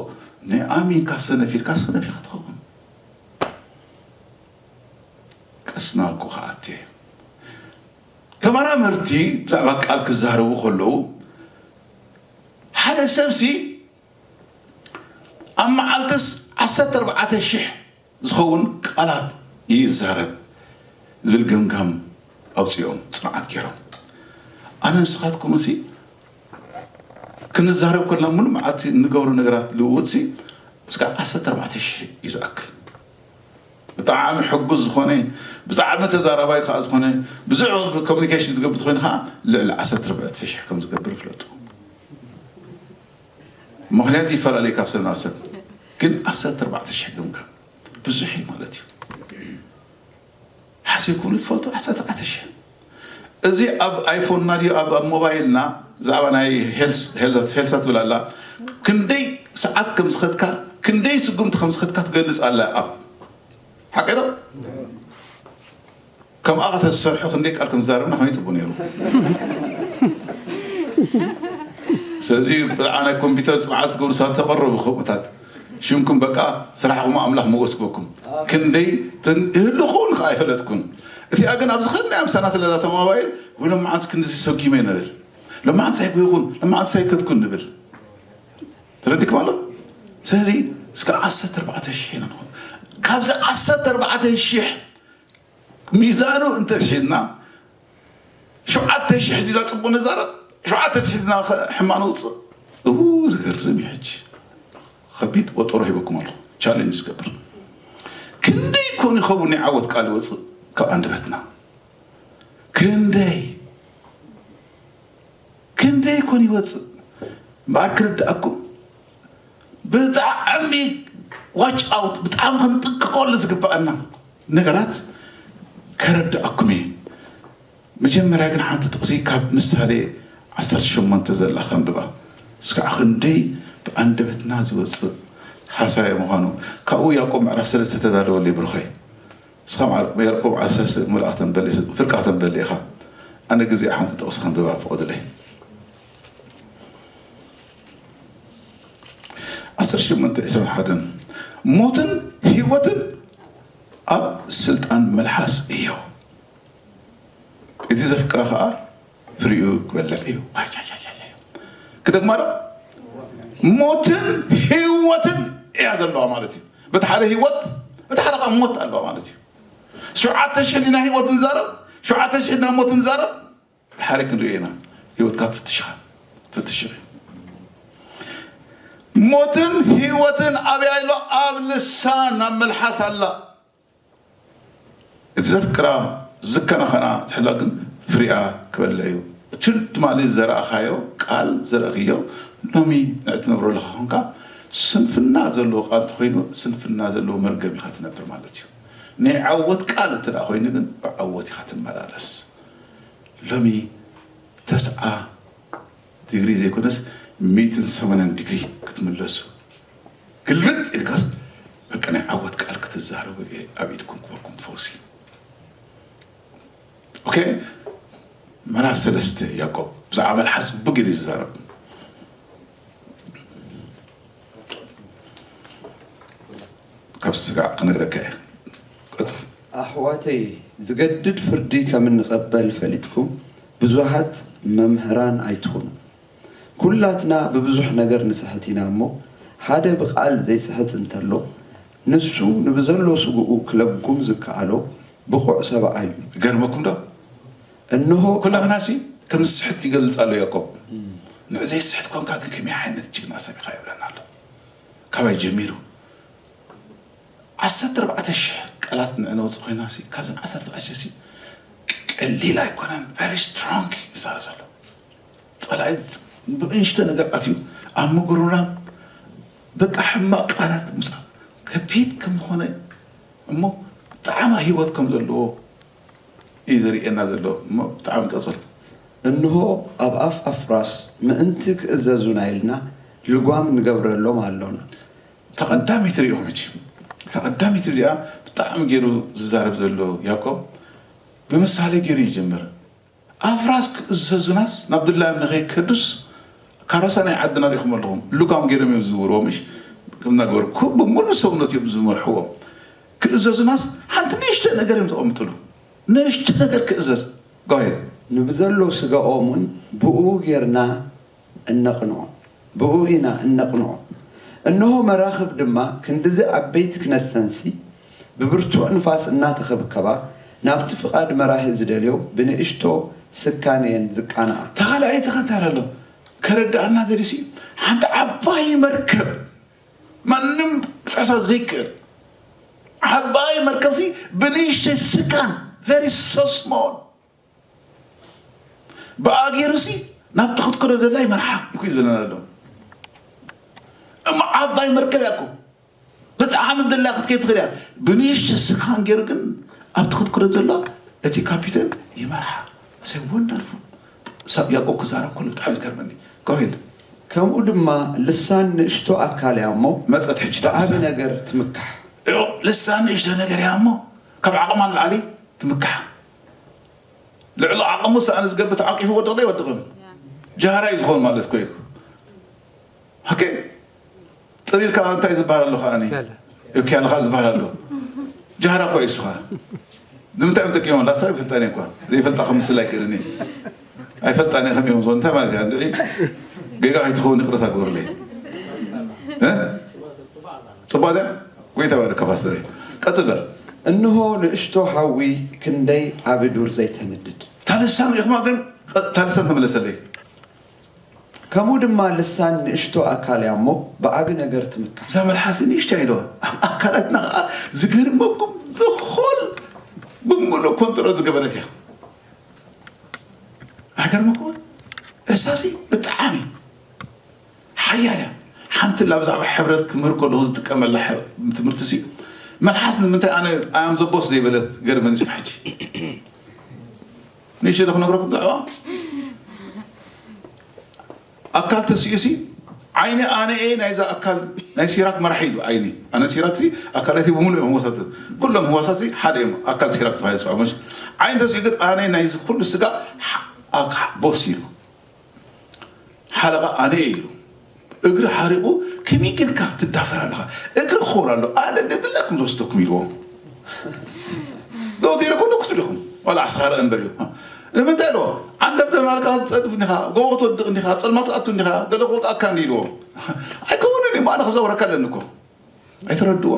ናይ ኣሚንካ ሰነፍ ኢልካ ሰነፍ ኢኻ ትኸውን። ቀስ እናበልኩ ክኣቲ እየ። ተመራመርቲ ብዛዕባ ቃል ክዛረቡ ከለዉ ሓደ ሰብሲ ኣብ መዓልትስ ዓሰርተ ኣርባዕተ ሽሕ ዝኸውን ቃላት ይዛረብ ዝብል ገምጋም ኣውፂኦም ፅንዓት ገይሮም። ኣነ ንስኻትኩም ሲ ክንዛረብ ከለና ሙሉ መዓልቲ እንገብሮ ነገራት ልውውጥ ሲ እስከ ዓሰርተ ኣርባዕተ ሽሕ እዩ ዝኣክል። ብጣዕሚ ሕጉስ ዝኾነ ብዛዕሚ ተዛራባይ ከዓ ዝኾነ ብዙሕ ኮሚኒኬሽን ዝገብር ዝኾነ ከዓ ልዕሊ ዓሰርተ ኣርባዕተ ሽሕ ከም ዝገብር ፍለጡ። ምክንያት ይፈላለዩ ካብ ሰብ ናብ ሰብ ግን ዓሰርተ ኣርባዕተ ሽሕ ግምጋም ብዙሕ እዩ ማለት እዩ። ሓሲብኩም ትፈልጡ ዓሰርተ ኣርባዕተ ሽሕ እዚ ኣብ ኣይፎንና ድዩ ኣብ ኣብ ሞባይልና ብዛዕባ ናይ ሄልሳ ትብል ኣላ ክንደይ ሰዓት ከም ዝኸድካ ክንደይ ስጉምቲ ከም ዝኸድካ ትገልፅ ኣላ ኣብ ሓቂ ዶ ከምኣ ከተሰርሑ ክንደይ ቃል ክንዛረብና ከመይ ፅቡቅ ነይሩ። ስለዚ ብዛዕባ ናይ ኮምፒውተር ፅንዓት ትገብሩ ሰባት ተቀረቡ ከምኡታት ሽምኩም በቃ ስራሕኩም ኣምላኽ መጎስ ክበኩም ክንደይ ይህልኹን ከዓ ኣይፈለጥኩን። እቲኣ ግን ኣብዚ ከድናያ ምሳና ስለዛ ተማባይል ወይ ሎማዓንስ ክንድዚ ሰጊመ ንብል ሎማዓንስ ኣይጎይኹን ሎማዓንስ ኣይከድኩን ንብል ተረዲኩም ኣሎ። ስለዚ እስከ ዓሰርተ ኣርባዕተ ሽሕ ኢና ንኾን ካብዚ ዓሰርተ ኣርባዕተ ሽሕ ሚዛኑ እንተትሒዝና ሸውዓተ ሽሕ ዲና ፅቡቅ ንዛረብ ሸውዓተ ሽሕ ዲና ሕማቅ ነውፅእ እው ዝገርም እዩ ሕጂ ከቢድ ቆጠሮ ሂበኩም ኣለኹ ቻሌንጅ ዝገብር ክንደይ ኮን ይኸውን ናይ ዓወት ቃል ይወፅእ ካብ ኣንደበትና ክንደይ ክንደይ ኮን ይወፅእ እምበኣር ክርድኣኩም ብጣዕሚ ዋች ኣውት ብጣዕሚ ክንጥቀቀሉ ዝግበኣና ነገራት ከረድኣኩም እየ። መጀመርያ ግን ሓንቲ ጥቕሲ ካብ ምሳሌ ዓሰርተ ሸሞንተ ዘላ ከንብባ እስካዕ ክንደይ ብኣንደበትና ዝወፅእ ሓሳብ ምዃኑ ካብኡ ያዕቆብ ምዕራፍ ሰለስተ ተዳለወሉ ይብርኸይ። ንስኻ ምዕራ- ያዕቆብ ምዕራፍ ሰለስተ ምልኣኽተን በሊ ፍርቃኽተን በሊ ኢኻ። ኣነ ግዜ ሓንቲ ጥቕሲ ከንብባ ፍቐዱለይ። ዓሰርተ ሸሞንተ ዕስራን ሓደን፣ ሞትን ህይወትን ኣብ ስልጣን መልሓስ እዩ፣ እቲ ዘፍቅራ ከዓ ፍሪኡ ክበልዕ እዩ። ክደግማ ዶ? ሞትን ህይወትን እያ ዘለዋ ማለት እዩ። በቲ ሓደ ህይወት፣ በቲ ሓደ ከዓ ሞት ኣለዋ ማለት እዩ። ሸውዓተ ሽሕ ዲና ህይወት ንዛረብ፣ ሸውዓተ ሽሕ ዲና ሞት ንዛረብ። ሓደ ክንሪኦ ኢና። ህይወትካ ትፍትሽኻ ትፍትሽ ኢኻ። ሞትን ህይወትን ኣበይ ኣሎ? ኣብ ልሳን፣ ኣብ መልሓስ ኣላ። እቲ ዘፍቅራ ዝከናኸና ዝሕላ ግን ፍሪኣ ክበልዕ እዩ። እቲ ትማሊ ዝዘራእኻዮ ቃል ዘርእኽዮ ሎሚ ንዕትነብሮ ኣለኻ ኾንካ ስንፍና ዘለዎ ቃል እንተኾይኑ ስንፍና ዘለዎ መርገም ኢኻ ትነብር ማለት እዩ። ናይ ዓወት ቃል እንተ ደኣ ኮይኑ ግን ብዓወት ኢኻ ትመላለስ። ሎሚ ተስዓ ዲግሪ ዘይኮነስ ሚእትን ሰማንያን ዲግሪ ክትምለሱ ግልብጥ ኢልካስ በቃ ናይ ዓወት ቃል ክትዛረቡ እየ ኣብ ኢድኩም ክበልኩም ትፈውሲ። ኦኬ። ምዕራፍ ሰለስተ ያዕቆብ ብዛዕባ መልሓስ ብግል እዩ ዝዛረብ። ካብ ስጋዕ ክነግረካ እየ። ቀጽል። ኣሕዋተይ፣ ዝገድድ ፍርዲ ከም እንቐበል ፈሊጥኩም ብዙሓት መምህራን ኣይትኹኑ። ኩላትና ብብዙሕ ነገር ንስሕት ኢና እሞ፣ ሓደ ብቓል ዘይስሕት እንተሎ፣ ንሱ ንብዘሎ ስግኡ ክለጉም ዝከኣሎ ብቑዕ ሰብኣይ እዩ። ገርመኩም ዶ? እንሆ ኩላኽናሲ ከም ዝስሕት ይገልጽ ኣሎ ያዕቆብ። ንዕ ዘይስሕት ኮንካ ግን ከመይ ዓይነት ጅግና ሰብ ኢኻ ይብለና ኣሎ። ካባይ ጀሚሩ ዓሰርተ ኣርባዕተ ሽሕ ቃላት ንዕነውፅ ኮይና ሲ ካብዘን ዓሰርተ ኣርባዕተ ሽሕ ሲ ቀሊል ኣይኮነን። Very strong ይዛረብ ዘሎ ጸላኢ ብንእሽተ ነገር ኣትዩ ኣብ ምጉርምራም በቃ ሕማቕ ቃላት ምጻእ ከቢድ ከም ዝኾነ እሞ ብጣዕሚ ህይወት ከም ዘለዎ እዩ ዘርእየና ዘሎ እሞ ብጣዕሚ ቀጽል። እንሆ ኣብ ኣፍ ኣፍራስ ምእንቲ ክእዘዙና ኢልና ልጓም ንገብረሎም ኣሎና። ተቐዳሚት ሪኢኹም ሕጂ ተቐዳሚት እዚኣ ብጣዕሚ ገይሩ ዝዛረብ ዘሎ ያዕቆብ ብምሳሌ ገይሩ ይጅምር። ኣፍራስ ክእዘዙናስ ናብ ድላዮም ንኸይከዱስ ካሮሳ ናይ ዓድና ሪኢኹም ኣለኹም ልጓም ገይሮም እዮም ዝዝውርዎ ምሽ ከምናገበሩ ኩ- ብሙሉ ሰውነት እዮም ዝመርሕዎም። ክእዘዙናስ ሓንቲ ንእሽተ ነገር እዮም ዘቐምጥሉ ንእሽተ ነገር ክእዘዝ ጋሄድ ንብዘሎ ስጋኦም እውን ብኡ ጌርና እነቕንዖ፣ ብኡ ኢና እነቕንዖ። እንሆ መራኽብ ድማ ክንድዚ ዓበይቲ ክነሰንሲ፣ ብብርቱዕ ንፋስ እናተኸብከባ፣ ናብቲ ፍቓድ መራሒ ዝደልዮ ብንእሽቶ ስካን እየን ዝቃንዓ። ተኻልኣይ ተኸንታል ኣሎ ከረድኣና ዘድሲ ሓንቲ ዓባይ መርከብ ማንም ክጥሕሳ ዘይክእል ዓባይ መርከብሲ ብንእሽተይ ስካን very so small ብኣገይሩሲ ናብቲ ክትከዶ ዘላ ይመርሓ እኮ እዩ ዝብለና ዘሎ። እሞ ዓባይ መርከብ እያ እኮ ብጣዕሚ ደላ ክትከይ ትኽእል እያ። ብንእሽተ ስኻን ገይሩ ግን ኣብቲ ክትከዶ ዘሎ እቲ ካፒተን ይመርሓ። ሰ ወንደርፉል ሰብ ያዕቆብ ክዛረብ ከሎ ብጣዕሚ ዝገርመኒ። ጎሄድ ከምኡ ድማ ልሳን ንእሽቶ ኣካል እያ እሞ መፀት ሕጂ ብዓቢ ነገር ትምካሕ። ልሳን ንእሽቶ ነገር እያ እሞ ካብ ዓቕማ ንላዕሊ ትምካሕ። ልዕሊ ዓቕሙ ሰኣን ዝገብር ተዓቂፉ ወድቕ ዶ ይወድቕን? ጃህራ እዩ ዝኾን ማለት እኮ እዩ። ኦኬ ጥሪልካ እንታይ ዝበሃል ኣሎ ከኣኒ እኪ ኣለኻ ዝበሃል ኣሎ። ጃህራ እኮ እዩ እሱኻ። ንምንታይ እዮም ጠቂሞም ላሳ ይፈልጣን እኳ ዘይፈልጣ ከም ምስል ኣይክእልን እየ። ኣይፈልጣን እየ ከሚኦም ዝኾን እንታይ ማለት እያ እንድዒ ገጋ ከይትኸውን ይቕረታ ግበሩለይ። እ? ጽቡቕ ድያ? ጎይታ ይባርካ ፓስተር። ቀጽል በል። እንሆ ንእሽቶ ሓዊ ክንደይ ዓቢ ዱር ዘይተንድድ። ታልሳን ኢኽማ ግን ታልሳን ተመለሰለይ። ከምኡ ድማ ልሳን ንእሽቶ ኣካል እያ እሞ ብዓቢ ነገር ትምካሕ። እዛ መልሓስ ንእሽቶ ኢለዋ። ኣካላትና ከዓ ዝገርመኩም ዝኾል ብምሉእ ኮንትሮል ዝገበረት እያ። ኣይገርመኩምን? እሳሲ ብጣዕሚ ሓያል እያ። ሓንቲ ላ ብዛዕባ ሕብረት ክምህር ከለኹ ዝጥቀመላ ትምህርቲ ሲ መልሓስ ንምንታይ ኣነ ኣያም ዘቦስ ዘይበለት ገርመኒ እስካ ሕጂ ንእሽቶ ዶ ክነግረኩም ብዛዕባ ኣካል ተስኡ ሲ ዓይኒ ኣነ እየ ናይዛ ኣካል ናይ ሲራክ መራሒ ኢሉ። ዓይኒ ኣነ ሲራክ ሲ ኣካላት ብምሉእ እዮም ህዋሳት፣ ኩሎም ህዋሳት ሲ ሓደ እዮም። ኣካል ሲራክ ተባሂሉ ዝፅዋዕ መሽ ዓይኒ ተስኡ ግን ኣነ ናይዚ ኩሉ ስጋ ሓ- ኣካ- ቦስ ኢሉ ሓለቓ ኣነ እየ ኢሉ። እግሪ ሓሪቑ ከመይ ጌርካ ትዳፈር ኣለኻ? እግሪ ክኸውን ኣሎ ኣነ ንድላኩም ዝወስደኩም ኢልዎም። ዶት ኢለ ኩሉ ክትልኹም ዋላ ዓስኻረ እንበር እዩ። ንምንታይ ኢልዎ? ዓንደብ ደናልካ ትፀድፍ እንዲኻ፣ ጎቦ ክትወድቕ እንዲኻ፣ ኣብ ፀልማት ትኣቱ እንዲኻ፣ ገለ ክወድኣካ እንዲ ኢልዎ። ኣይከውንን እዩ፣ ኣነ ክዘውረካ ኣለኒ እኮ። ኣይተረድዎ።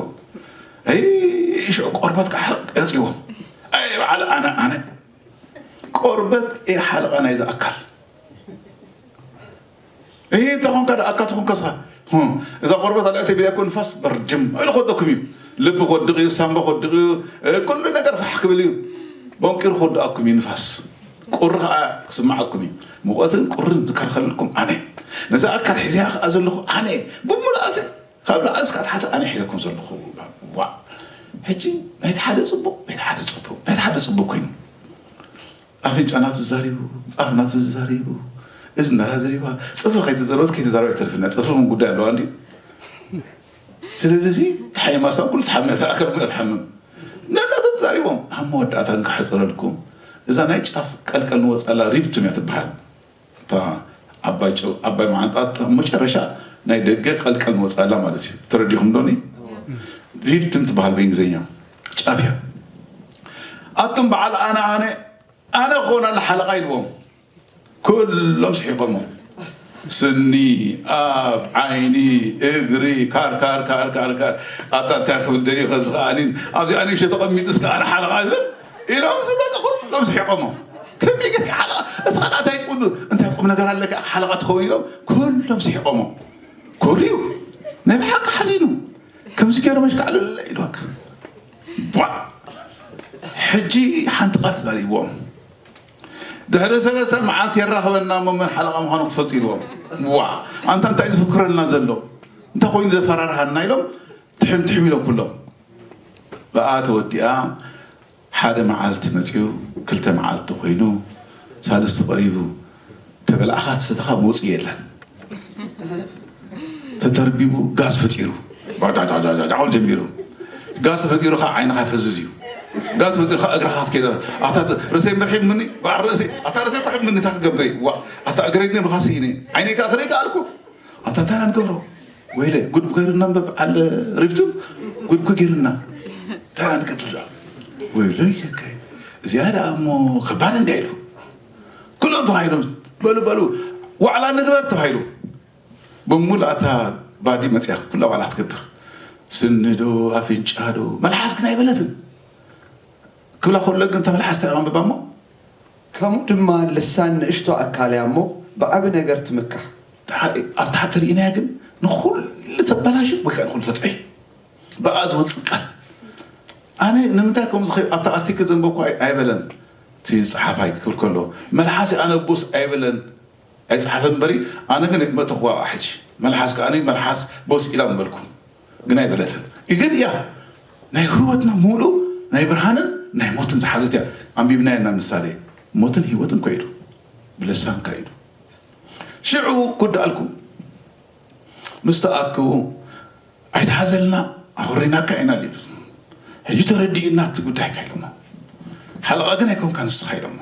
ኣይ ሽዑ ቆርበት ከዓ ቀፂዎ። ኣይ በዓል ኣነ ኣነ ቆርበት እየ ሓለቓ ናይዚ ኣካል። እይ ተኾንካ ደኣ ኣካ ተኾንካ ስኻ እዛ ቆርበት ኣልዕተ ቢላ ኮ ንፋስ በርጅም ኢሉ ክወደኩም እዩ። ልቢ ክወድቕ እዩ፣ ሳምባ ክወድቕ እዩ፣ ኩሉ ነገር ፋሕ ክብል እዩ። ቦንቂሩ ክወድኣኩም እዩ ንፋስ። ቁሪ ከዓ ክስምዓኩም እዩ። ሙቐትን ቁርን ዝከርኸልልኩም ኣነ። ነዛ ኣካል ሒዝያ ከዓ ዘለኹ ኣነ። ብሙሉእ ኣሰ ካብ ላዕሊ እስካብ ታሕቲ ኣነ ሒዘኩም ዘለኹ። ዋ ሕጂ ናይቲ ሓደ ፅቡቕ ናይቲ ሓደ ፅቡቕ ናይቲ ሓደ ፅቡቕ ኮይኑ ኣፍንጫ ናቱ ዛሪቡ ኣፍ ናቱ ዛሪቡ እዝና ዛሪባ ፅፍሪ ከይተዘረበት ከይተዛረበ ኣይተርፍና ፅፍሪ ምን ጉዳይ ኣለዋ እንዲ ስለዚ እዚ ተሓይማ ሳብ ኩሉ ተሓምም እታ ኣካል ሙያ ትሓምም ነናቶም ዛሪቦም ኣብ መወዳእታ እንክሕፅረልኩም እዛ ናይ ጫፍ ቀልቀል ንወፃላ ሪብቱም እያ ትበሃል እታ ዓባይ ጨው ዓባይ መዓንጣ እታ መጨረሻ ናይ ደገ ቀልቀል ንወፃላ ማለት እዩ ተረዲኹም ዶኒ ሪብቱም ትበሃል ብእንግሊዝኛ ጫፍ እያ ኣቱም በዓል ኣነ ኣነ ኣነ ክኾን ኣለ ሓለቓ ኢልዎም ኩሎም ስሒቆሞ ስኒ ኣብ ዓይኒ እግሪ ካር ካር ካር ካር ካር ኣታ እንታይ ክብል ደልዩ ከዚ ከዓኒ ኣብዚኣ ንእሽቶ ተቐሚጡ እስከ ኣነ ሓለቓ ይብል ኢሎም ዝበለ ኩሎም ስሒቆሞ ከመይ ጌርካ ሓለቓ እስኻ እንታይ ቁሉ እንታይ ቁም ነገር ኣለካ ሓለቓ ትኸውን ኢሎም ኩሎም ስሒቆሞ ኩርዩ ናይ ብሓቂ ሓዚኑ ከምዚ ገይሮም ኣሽካዕልለ ኢልዋክ ቧዕ ሕጂ ሓንቲ ቃል ተዛሪብዎም ድሕሪ ሰለስተ መዓልቲ የራኽበና እሞ መን ሓለቓ ምዃኑ ክትፈልጡ ኢልዎም ዋ ኣንታ እንታይ ዝፍክረልና ዘሎ እንታይ ኮይኑ ዘፈራርሃና ኢሎም ትሕም ትሕም ኢሎም ኩሎም ብኣ ተወዲኣ ሓደ መዓልቲ መፂኡ ክልተ መዓልቲ ኮይኑ ሳልስቲ ቀሪቡ ተበላዕኻ ትሰተኻ መውፅኢ የለን ተተርቢቡ ጋዝ ፈጢሩ ባዳዳዳዳዳቆል ጀሚሩ ጋዝ ፈጢሩ ከዓ ዓይንኻ ፈዝዝ እዩ ጋዝ ፈጢሩ ከዓ እግርኻ ክትከይዳ ኣታ ርእሰይ በርሒድ ምኒ በዓል ርእሲ ኣታ ርእሰይ በርሒድ ምኒ እንታይ ክገብር እየ ዋ ኣታ እግረይ ግን ብኻ ስኢነ ዓይነይ ከዓ ክርኢ ከኣልኩ ኣታ እንታይ ኢና ንገብሮ ወይለ ጉድ ገይሩና እምበር በዓል ሪፍቱ ጉድ እኮ ገይሩና እንታይ ኢና ንቀጥል ወይለይ እዚኣ ደኣ እሞ ከባድ እንዲያ ኢሉ ኩሎም ተባሂሎም በሉ በሉ ዋዕላ ንግበር ተባሂሉ ብምሉእ ኣታ ባዲ መፅያ ኩላ ዋዕላ ክትገብር ስኒ ዶ ኣፍንጫ ዶ መልሓስ ግን ኣይበለትን ክብላ ከሎ ግን እታ መልሓስ እንታይ ኣንብባ እሞ ከምኡ ድማ ልሳን ንእሽቶ ኣካል እያ እሞ ብዓቢ ነገር ትምካሕ። ኣብ ታሕቲ ርኢናያ ግን ንኹሉ ተበላሹ ወይ ከዓ ንኹሉ ተጥዒ ብኣ ዝወፅእ ቃል ኣነ ንምንታይ ከምኡ ዝኸ ኣብቲ ኣርቲክል ዘንበብኩ ኣይበለን እቲ ዝፀሓፋይ ክብል ከሎ መልሓስ ኣነ ቦስ ኣይበለን ኣይፀሓፈን እምበሪ ኣነ ግን መእተኹዋ ሕጂ መልሓስ ከዓ መልሓስ ቦስ ኢላ ምበልኩ ግን ኣይበለትን ግን እያ ናይ ህይወትና ሙሉ ናይ ብርሃንን ናይ ሞትን ዝሓዘት እያ ኣንቢብናያ እና ምሳሌ ሞትን ህይወትን ኮይዱ ብልሳንካ ኢሉ ሽዑ ጉድ ኣልኩ ምስ ተኣክቡ ኣይትሓዘልና ኣኹሪናካ ኢና ሊሉ ሕጂ ተረዲእና እቲ ጉዳይካ ኢሎሞ ሓለቓ ግን ኣይኮንካ ንስኻ ኢሎሞ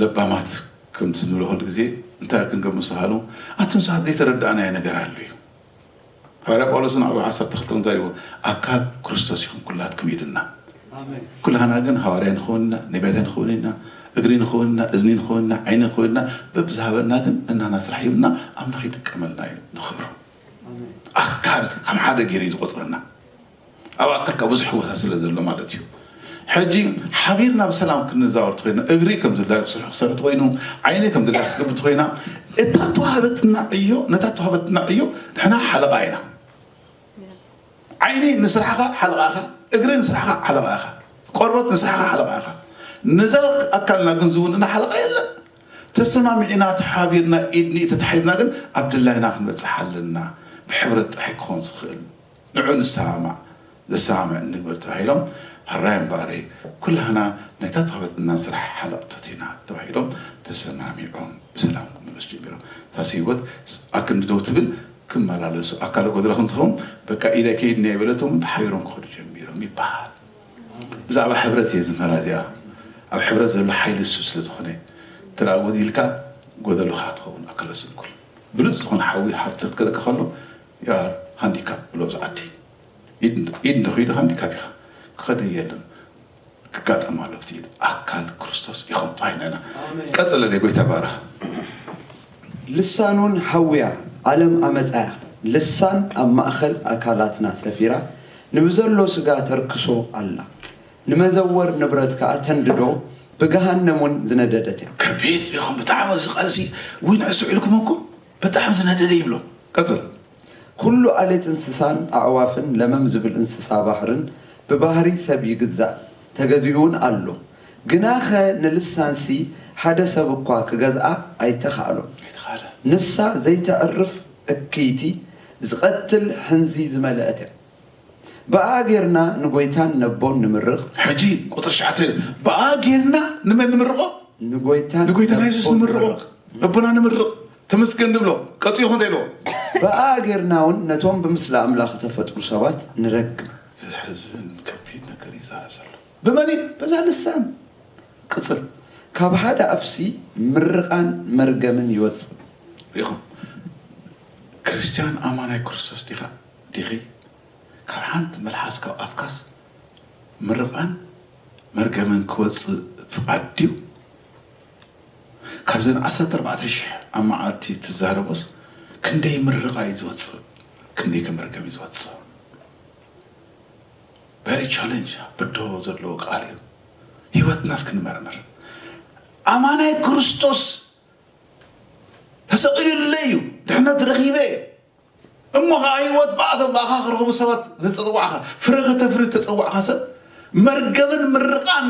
ለባማት ከምቲ ንብሎ ኩሉ ግዜ እንታይ ክንገምሶ ሃሉ ኣቱም ሰባት ዘይተረዳእናዮ ነገር ኣሎ እዩ ሃዋርያ ጳውሎስ ንዕኡ ዓሰርተ ክልተ እንታይ ይብሎ ኣካል ክርስቶስ ኢኹም ኩላትኩም ኢሉና ኩላህና ግን ሃዋርያ ንኸውን ኢና ነቢያት ንኸውን ኢና እግሪ ንኸውን ኢና እዝኒ ንኸውን ኢና ዓይኒ ንኸውን ኢና በብዝሃበና ግን እናና ስራሕ ሂብና ኣምላኽ ይጥቀመልና እዩ ንኽብሮ ኣካል ከም ሓደ ገይሩ እዩ ዝቆፅረና ኣብ ኣካልካ ብዙሕ ህወሳ ስለ ዘሎ ማለት እዩ ሕጂ ሓቢርና ብሰላም ክንዛወር ተኮይና እግሪ ከም ዝድላይ ክሰርሑ ክሰርሕ ተኮይኑ ዓይኒ ከም ዝድላይ ክገብር ተኮይና እታ ተዋህበትና ዕዮ ነታ ተዋህበትና ዕዮ ንሕና ሓለቓ ኢና ዓይኒ ንስራሕኻ ሓለቓኻ እግሪ ንስራሕኻ ሓለቓኻ ቆርበት ንስራሕኻ ሓለቓኻ ነዛ ኣካልና ግን ዝውንና ሓለቓ የለን ተሰማሚዕና ተሓቢርና ኢድ ንኢድ ተታሒዝና ግን ኣብ ድላይና ክንበፅሕ ኣለና ብሕብረት ጥራሕ ክኾን ዝኽእል ንዑ ንሰማማዕ ዘሰማምዕ ንግበር ተባሂሎም ሕራይ እምበኣረይ፣ ኩላህና ናይታ ተዋህበትና ስራሕ ሓለቕቶት ኢና ተባሂሎም ተሰማሚዖም ብሰላም ክምለሱ ጀሚሮም። እታ ህይወት ኣክንዲ ደው ትብል ክመላለሱ ኣካለ ጎደሎ ክንትኸውን በቃ ኢደ ከይድና ይበለቶም ብሓቢሮም ክኸዱ ጀሚሮም ይበሃል። ብዛዕባ ሕብረት እየ ዝምህራ እዚኣ። ኣብ ሕብረት ዘሎ ሓይሊ እሱ ስለ ዝኾነ ትረኣ ጎዲልካ ጎደሎኻ ትኸውን ኣካለ ስንኩል። ብሉፅ ዝኾነ ሓዊ ሃፍቲ ክትከለካ ከሎ you are handicap ብሎ ኣብዚ ዓዲ። ኢድ ኢድ እንተኸይዱ ሃንዲካፕ ኢኻ። ክኸደ የለን። ክጋጠም ኣሎ ኣብቲ ኢድ። ኣካል ክርስቶስ ኢኹም ተባሂልና ኢና። ቀጽለለይ ጎይታ ባርኽ። ልሳን እውን ሓውያ ዓለም ኣመጻያ ልሳን ኣብ ማእኸል ኣካላትና ሰፊራ ንብዘሎ ስጋ ተርክሶ ኣላ ንመዘወር ንብረት ከኣ ተንድዶ ብገሃነም እውን ዝነደደት እያ። ከቢድ ኢኹም ብጣዕሚ እዚ ቃልሲ ውይ ንዕሱ ኢልኩም እኮ ብጣዕሚ ዝነደደ ይብሎ። ቀጽል። ኩሉ ዓሌት እንስሳን ኣዕዋፍን ለመም ዝብል እንስሳ ባሕርን ብባህሪ ሰብ ይግዛእ ተገዚኡ እውን ኣሎ። ግናኸ ንልሳንሲ ሓደ ሰብ እኳ ክገዝኣ ኣይተኻእሎን። ኣይተኻእለን። ንሳ ዘይተዕርፍ እክይቲ ዝቐትል ሕንዚ ዝመልአት እያ። ብኣ ጌርና ንጎይታን ነቦን ንምርቕ። ሕጂ ቁፅሪ ትሽዓተ ብኣ ጌርና ንመን ንምርቖ? ንጎይታን ንጎይታና የሱስ ነቦን ንምርቖ። ንምርቕ። ነቦና ንምርቕ። ተመስገን ንብሎ። ቀፂልኹ እንታይ ኢልዎ? ብኣ ጌርና እውን ነቶም ብምስሊ ኣምላኽ ዝተፈጥሩ ሰባት ንረክብ። ዘሕዝን ከቢድ ነገር ይዛረብ ዘሎ። ብመን እዩ? በዛ ልሳን። ቅፅል። ካብ ሓደ ኣፍሲ ምርቓን መርገምን ይወፅእ። ሪኢኹም? ክርስትያን ኣማናይ ክርስቶስ ዲኻ? ዲኺ? ካብ ሓንቲ መልሓስ ካብ ኣፍካስ ምርቓን መርገምን ክወፅእ ፍቓድ ድዩ? ካብዘን ዓሰርተ ኣርባዕተ ሽሕ ኣብ መዓልቲ ትዛረቦስ ክንደይ ምርቓ እዩ ዝወፅእ? ክንደይ ከ መርገም እዩ ዝወፅእ? Very challenge ብዶ ዘለዎ ቃል እዩ። ህይወትናስ ክንመርምር ኣማናይ ክርስቶስ ተሰቒሉለይ እዩ ድሕነት ረኺበ እየ እሞ ከዓ ህይወት ብኣቶም ብኣኻ ክረኽቡ ሰባት ዝተፀዋዕኻ ፍረ ከተፍሪ ዝተፀዋዕኻ ሰብ መርገምን ምርቓን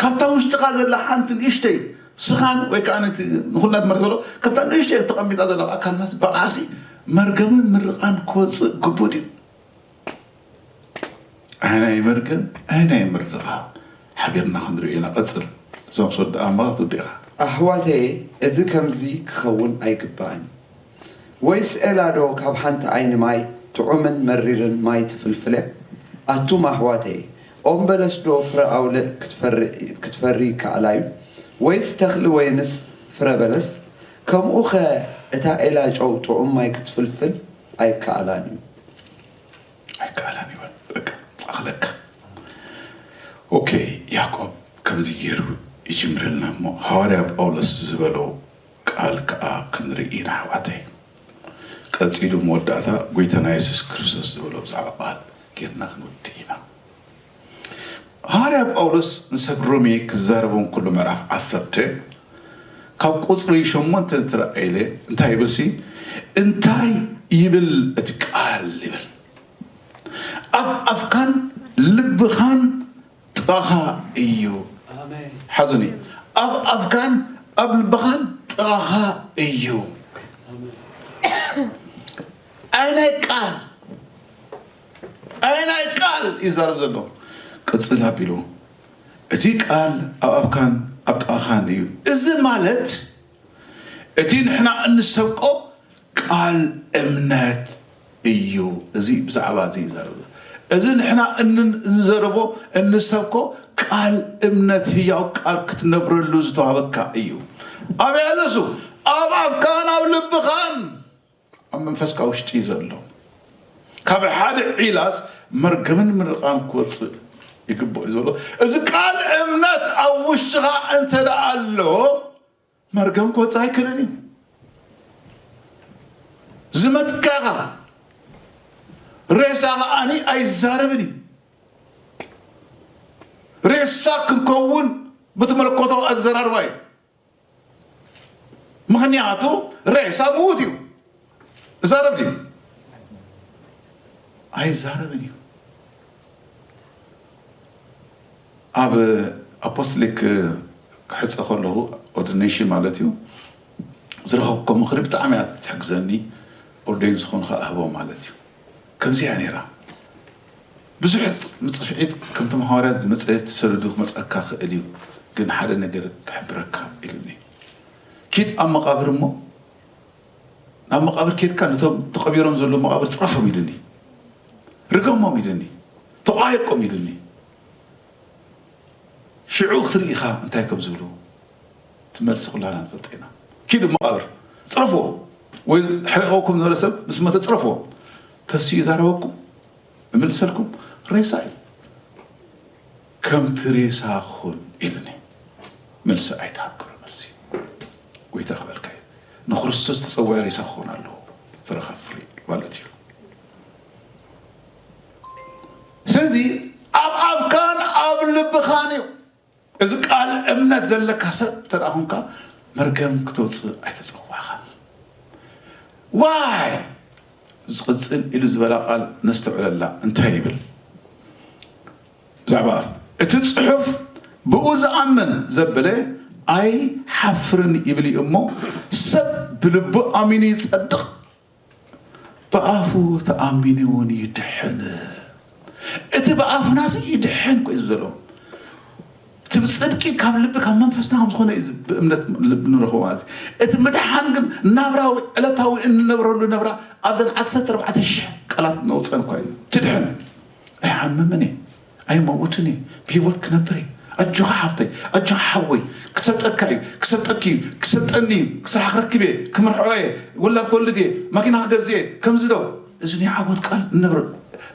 ካብታ ውሽጥኻ ዘላ ሓንቲ ንእሽተይ ስኻን ወይ ከዓ ነቲ ንኩልና ትምህርቲ ዘሎ ካብታ ንእሽተይ ተቐሚጣ ዘላ ኣካልናስ ብኣሲ መርገምን ምርቓን ክወፅእ ግቡእ ድዩ? ኣህናይ መርገም ኣህናይ ምርቓ ሓቢርና ክንሪኦ ኢና። ቀፅል። እዞም ስወዲ ኣማት ውዲኻ። ኣሕዋተየ እዚ ከምዚ ክኸውን ኣይግባእን። ወይስ ዔላ ዶ ካብ ሓንቲ ዓይኒ ማይ ጥዑምን መሪርን ማይ ትፍልፍል እያ? ኣቱም ኣሕዋተየ፣ ኦም በለስ ዶ ፍረ ኣውልዕ ክትፈሪ ይከኣል ኣዩ? ወይስ ተኽሊ ወይንስ ፍረ በለስ? ከምኡኸ እታ ዔላ ጨው ጥዑም ማይ ክትፍልፍል ኣይከኣላን እዩ። ኣይከኣላን እዩ በል በቃ ኣኽለካ ኦኬ ያዕቆብ ከምዚ ገይሩ ይጅምረልና እሞ ሃዋርያ ጳውሎስ ዝበሎ ቃል ከዓ ክንርኢ ኢና ኣሕዋተይ ቀፂሉ መወዳእታ ጎይታና የሱስ ክርስቶስ ዝበሎ ብዛዕባ ቃል ጌርና ክንውድእ ኢና ሃዋርያ ጳውሎስ ንሰብ ሮሜ ክዛረቦም ከሎ ምዕራፍ ዓሰርተ ካብ ቁፅሪ ሸሞንተ እንትረኣይለ እንታይ ይብል ሲ እንታይ ይብል እቲ ቃል ይብል ኣብ ኣፍካን ልብኻን ጥቓኻ እዩ ሓዙኒ ኣብ ኣፍካን ኣብ ልብኻን ጥቓኻ እዩ ኣይ ናይ ቃል ኣይ ናይ ቃል ይዛረብ ዘሎ ቅፅል ኣቢሉ እቲ ቃል ኣብ ኣፍካን ኣብ ጥቓኻን እዩ እዚ ማለት እቲ ንሕና እንሰብቆ ቃል እምነት እዩ እዚ ብዛዕባ እዚ ይዛረብ እዚ ንሕና እንዘረቦ እንሰብኮ ቃል እምነት ህያው ቃል ክትነብረሉ ዝተዋበካ እዩ ኣበይ ኣለሱ ኣብ ኣፍካን ኣብ ልብኻን ኣብ መንፈስካ ውሽጢ እዩ ዘሎ ካብ ሓደ ዒላስ መርገምን ምርቓን ክወፅእ ይግብኦ እዩ ዝበሎ እዚ ቃል እምነት ኣብ ውሽጥኻ እንተ ደኣ ኣሎ መርገም ክወፅእ ኣይክእልን እዩ ዝመትካኻ ሬሳ ከዓኒ ኣይዛረብን እዩ ሬሳ ክንከውን ብትመለኮታዊ ኣዘራርባ እዩ ምኽንያቱ ሬሳ ምዉት እዩ እዛረብ ድዩ ኣይዛረብን እዩ ኣብ ኣፖስቶሊክ ክሕፀ ከለኹ ኦርዲኔሽን ማለት እዩ ዝረኸብኮ ምኽሪ ብጣዕሚ እያ ትሕግዘኒ ኦርዴን ዝኾኑ ከዓ እህቦ ማለት እዩ ከምዚኣ ነይራ ብዙሕ ጽ- ጽፍዒት ከምቶም ሃዋርያት ዝመጸ ተሰድዱ ክመጸካ ክእል እዩ፣ ግን ሓደ ነገር ክሕብረካ ኢሉኒ። ኪድ ኣብ መቓብር እሞ፣ ናብ መቓብር ኬድካ ነቶም ተቐቢሮም ዘለዉ መቓብር ጽረፎም ኢሉኒ። ርገሞም ኢሉኒ። ተቋየቆም ኢሉኒ። ሽዑ ክትርኢ ኢኻ እንታይ ከም ዝብሉ። እቲ መልሲ ኩላና ንፈልጦ ኢና። ኪዱ መቓብር ጽረፍዎ፣ ወይ ሕሪቐኩም ዝነበረ ሰብ ምስ መተ ጽረፍዎ። ተስኡ ይዛረበኩም፣ እምልሰልኩም፣ ሬሳ እዩ። ከምቲ ሬሳ ኩን ኢሉኒ። መልሲ ኣይትሃብ፣ ክብሪ መልሲ። ጎይታ ክበልካ እዩ። ንክርስቶስ ተጸውዐ ሬሳ ክኾን ኣለዎ። ፍረ ከፍሪ ማለት እዩ። ስለዚ ኣብ ኣፍካን ኣብ ልብኻን እዩ። እዚ ቃል እምነት ዘለካ ሰብ እንተ ደኣ ኾንካ፣ መርገም ክተውጽእ ኣይተጸዋዕኻን። ዋይ ዝቕጽል ኢሉ ዝበላ ቃል ነስተውዕለላ። እንታይ ይብል? ብዛዕባ ኣፍ፣ እቲ ጽሑፍ፣ "ብኡ ዝኣምን ዘበለ ኣይሓፍርን" ይብል እዩ እሞ፣ ሰብ ብልቡ ኣሚኑ ይጸድቕ፣ ብኣፉ ተኣሚኑ እውን ይድሕን። እቲ ብኣፍናሲ ይድሕን ኮ እዩ ዘሎ። እቲ ብጽድቂ ካብ ልቢ ካብ መንፈስና ከም ዝኾነ እዩ፣ ብእምነት ልቢ ንረኽቦ ማለት እዩ። እቲ ምድሓን ግን ናብራዊ ዕለታዊ እንነብረሉ ነብራ ኣብዘን ዓሰርተ ኣርባዕተ ሽሕ ቃላት ነውፀን እኳ እዩ። ትድሕን፣ ኣይሓምምን እየ፣ ኣይመውትን እየ፣ ብህይወት ክነብር እየ። ኣጆኻ ሓፍተይ፣ ኣጆኻ ሓወይ፣ ክሰልጠካ እዩ፣ ክሰልጠኪ እዩ፣ ክሰልጠኒ እዩ፣ ስራሕ ክረክብ እየ፣ ክምርዖ እየ፣ ወላድ ክወልድ እየ፣ ማኪና ክገዝእ እየ፣ ከምዚ ዶ። እዚ ናይ ዓወት ቃል እንነብር፣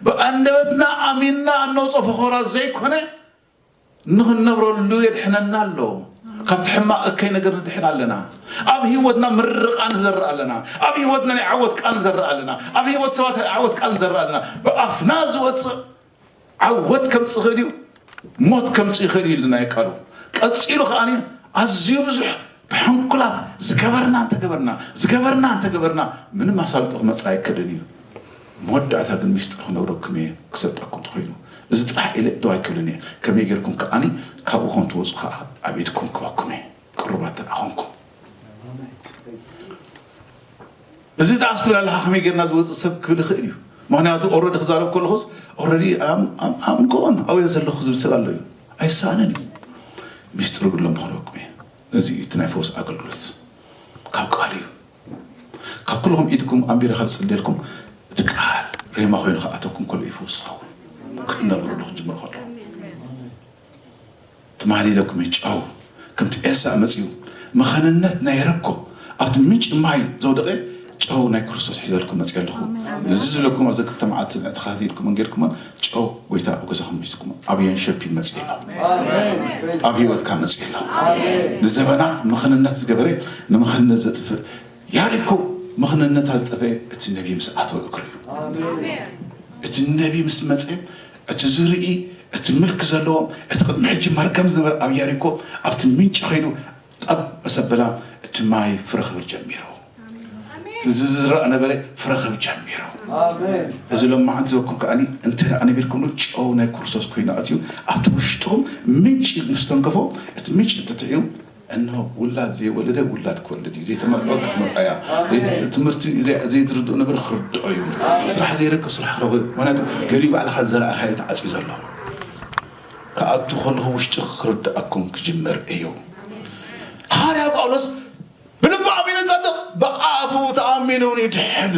ብኣንደበትና ኣሚንና እነውፅኦ ፈኸራ ዘይኮነ፣ ንኽንነብረሉ የድሕነና ኣሎ። ካብቲ ሕማቕ እከይ ነገር ንድሕን ኣለና። ኣብ ህይወትና ምርቓ ንዘርእ ኣለና። ኣብ ህይወትና ናይ ዓወት ቃል ንዘርእ ኣለና። ኣብ ህይወት ሰባት ናይ ዓወት ቃል ንዘርእ ኣለና። ብኣፍና ዝወፅእ ዓወት ከምፅእ ይኽእል እዩ፣ ሞት ከምፅእ ይኽእል እዩ ኢልና እዩ ቃሉ። ቀፂሉ ከዓኒ ኣዝዩ ብዙሕ ብሕንኩላት ዝገበርና እንተገበርና፣ ዝገበርና እንተገበርና፣ ምንም ኣሳልጦ ክመፅእ ኣይክእልን እዩ። መወዳእታ ግን ሚስጥር ክነግረኩም እየ፣ ክሰጠኩም እንተኾይኑ። እዚ ጥራሕ ኢለ ደው ኣይክብልን እየ። ከመይ ጌርኩም ከዓኒ ካብኡ ከም ትወፁ ከዓ ኣብ ኢድኩም ክበኩም እየ፣ ቅሩባት እንተ ደኣ ኾንኩም። እዚ ደኣ ስትብል ኣለኻ፣ ከመይ ጌርና ዝወፅእ ሰብ ክብል ይኽእል እዩ። ምኽንያቱ ኦረዲ ክዛረብ ከለኹስ፣ ኦረዲ ኣም ጎን ኣብየ ዘለኹ ዝብል ሰብ ኣሎ እዩ። ኣይሳንን እዩ። ሚስጥር ግን ሎም ክነግረኩም እየ። እዚ እቲ ናይ ፈውስ ኣገልግሎት ካብ ቃል እዩ። ካብ ኩልኹም ኢድኩም ኣንቢረ ካብ ዝጽልየልኩም፣ እቲ ቃል ሬማ ኮይኑ ክኣተኩም ከሎ እዩ ፈውስ ዝኸውን። ክትነብሩ ዶ ክትጅምሩ ከለኹም። ትማሊ ኢለኩም እዩ፣ ጨው ከምቲ ኤልሳዕ መጺኡ መኸንነት ናይ የሪኮ ኣብቲ ምንጪ ማይ ዘውደቐ፣ ጨው ናይ ክርስቶስ ሒዘልኩም መጺአ ኣለኹ። ነዚ ዝብለኩም ኣብዚ ክልተ መዓልቲ ተኸታቲልኩም እንጌርኩምን፣ ጨው ጎይታ ኣብ ገዛኹም መጺእኩም፣ ኣብ የንሸፒን መጺኡ ኣሎ። ኣብ ህይወትካ መጺኡ ኣሎ። ንዘበናት መኸንነት ዝገበረ፣ ንመኸንነት ዘጥፍእ፣ ያሪኮ መኸንነታ ዝጠፈአ እቲ ነቢ ምስ ኣተወ እግሩ እዩ። እቲ ነቢ ምስ መጸ፣ እቲ ዝርኢ፣ እቲ ምልኪ ዘለዎ፣ እቲ ቅድሚ ሕጂ መርገም ዝነበረ ኣብ ያሪኮ፣ ኣብቲ ምንጪ ኸይዱ ጠብ መሰበላ፣ እቲ ማይ ፍረ ክብል ጀሚሩ። እቲ ዝዝራእ ነበረ ፍረ ክብል ጀሚሩ። ኣሜን። እዚ ሎማዓንቲ ዝበኩም ከኣኒ እንተ ደኣ ነቢርኩምሉ ጨው ናይ ክርስቶስ ኮይኑ ኣትዩ ኣብቲ ውሽጥኹም ምንጪ ምስ ተንከፎ፣ እቲ ምንጪ እንተትዕዩ፣ እነሆ ውላድ ዘይወለደ ውላድ ክወልድ እዩ። ዘይተመርዐወት ክትመርዖ እያ። ዘይ-፣ ትምህርቲ ዘይ-፣ ዘይትርድኦ ነበር ክርድኦ እዩ። ስራሕ ዘይረክብ ስራሕ ክረኽብ። ምኽንያቱ ገሊኡ ባዕልኻ ዝዘራእኻዮ ተዓፅዩ ዘሎ። ክኣቱ ከለኹ ውሽጢ ክርድኣኩም ክጅምር እዩ። ሃዋርያ ጳውሎስ ብልቡ ኣሚኑ ይጸድቕ፣ ብኣፉ ተኣሚኑ እውን ይድሕን።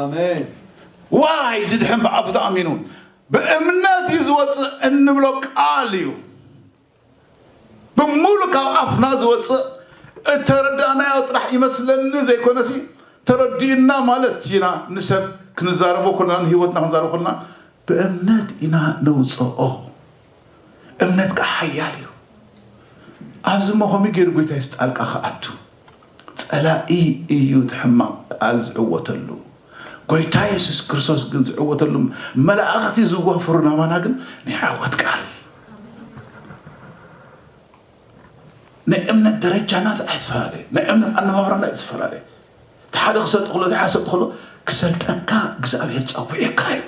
ኣሜን። ዋይ ዝድሕን ብኣፉ ተኣሚኑ ብእምነት እዩ ዝወጽእ እንብሎ ቃል እዩ። ብምሉእ ካብ ኣፍና ዝወጽእ እተረዳእናዮ ጥራሕ ይመስለኒ ዘይኮነሲ፣ ተረዲእና ማለት ኢና። ንሰብ ክንዛረቦ ከለና፣ ንህይወትና ክንዛረቦ ከለና ብእምነት ኢና ነውጽኦ። እምነት ከዓ ሓያል እዩ። ኣብዚ እሞ ከመይ ገይሩ ጎይታ የሱስ ጣልቃ ክኣቱ? ጸላኢ እዩ እቲ ሕማቕ ቃል ዝዕወተሉ። ጎይታ የሱስ ክርስቶስ ግን ዝዕወተሉ፣ መላእኽቲ ዝዋፈሩ ናባና ግን ናይ ዓወት ቃል። ናይ እምነት ደረጃና ኣይትፈላለየ፣ ናይ እምነት ኣነባብራና ኣይትፈላለየ። እቲ ሓደ ክሰልጥ ከሎ፣ እቲ ሓደ ክሰልጥ ከሎ፣ ክሰልጠካ እግዚኣብሔር ጸዊዕካ እዩ።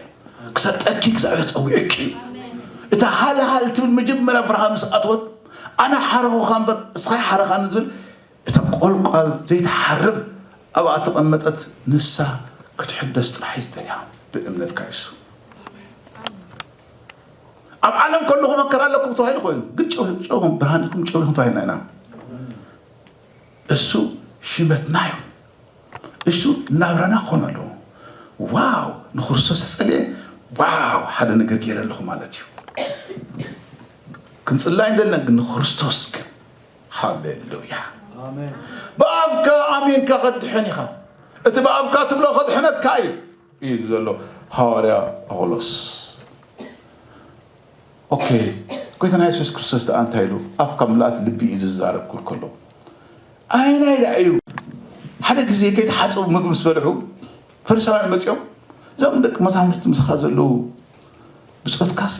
ክሰልጠኪ እግዚኣብሔር ጸዊዕኪ እዩ። እታ ሃልሃል ትብል መጀመርያ ብርሃን ምስ ኣትወት፣ ኣነ ሓረኹኻ እምበር እስኻ ሓረኻኒ ዝብል፣ እታ ቆልቋል ዘይትሓርብ ኣብኣ ተቐመጠት፣ ንሳ ክትሕደስ ጥራሕ እዩ ዝደልያ። ብእምነትካ እዩ እሱ። ኣብ ዓለም ከለኹ መከራ ኣለኩም ተባሂሉ ኮይኑ፣ ግን ጨው ጨውኹም ብርሃን ኢኹም፣ ጨው ኢኹም ተባሂልና ኢና። እሱ ሽመትና እዩ። እሱ ናብራና ክኾን ኣለዎ። ዋው፣ ንክርስቶስ ተጸልየ፣ ዋው፣ ሓደ ነገር ገይረ ኣለኹ ማለት እዩ። ክንጽላይ እንደለን ግን ንክርስቶስ ግን፣ ሃሌሉያ። ብኣፍካ ኣሚንካ ከድሕን ኢኻ። እቲ ብኣፍካ ትብሎ ከድሕነካ እዩ እዩ ዘሎ ሃዋርያ ጳውሎስ። ኦኬ፣ ጎይታና የሱስ ክርስቶስ ደኣ እንታይ ኢሉ? ኣፍ ካብ ምልኣት ልቢ እዩ ዝዛረብ ክብል ከሎ፣ ኣየናይ ደኣ እዩ? ሓደ ግዜ ከይተሓጸቡ ምግቢ ምስ በልዑ፣ ፈሪሳውያን መጺኦም፣ "እዞም ደቂ መዛሙርቲ ምሳኻ ዘለዉ ብጾትካሲ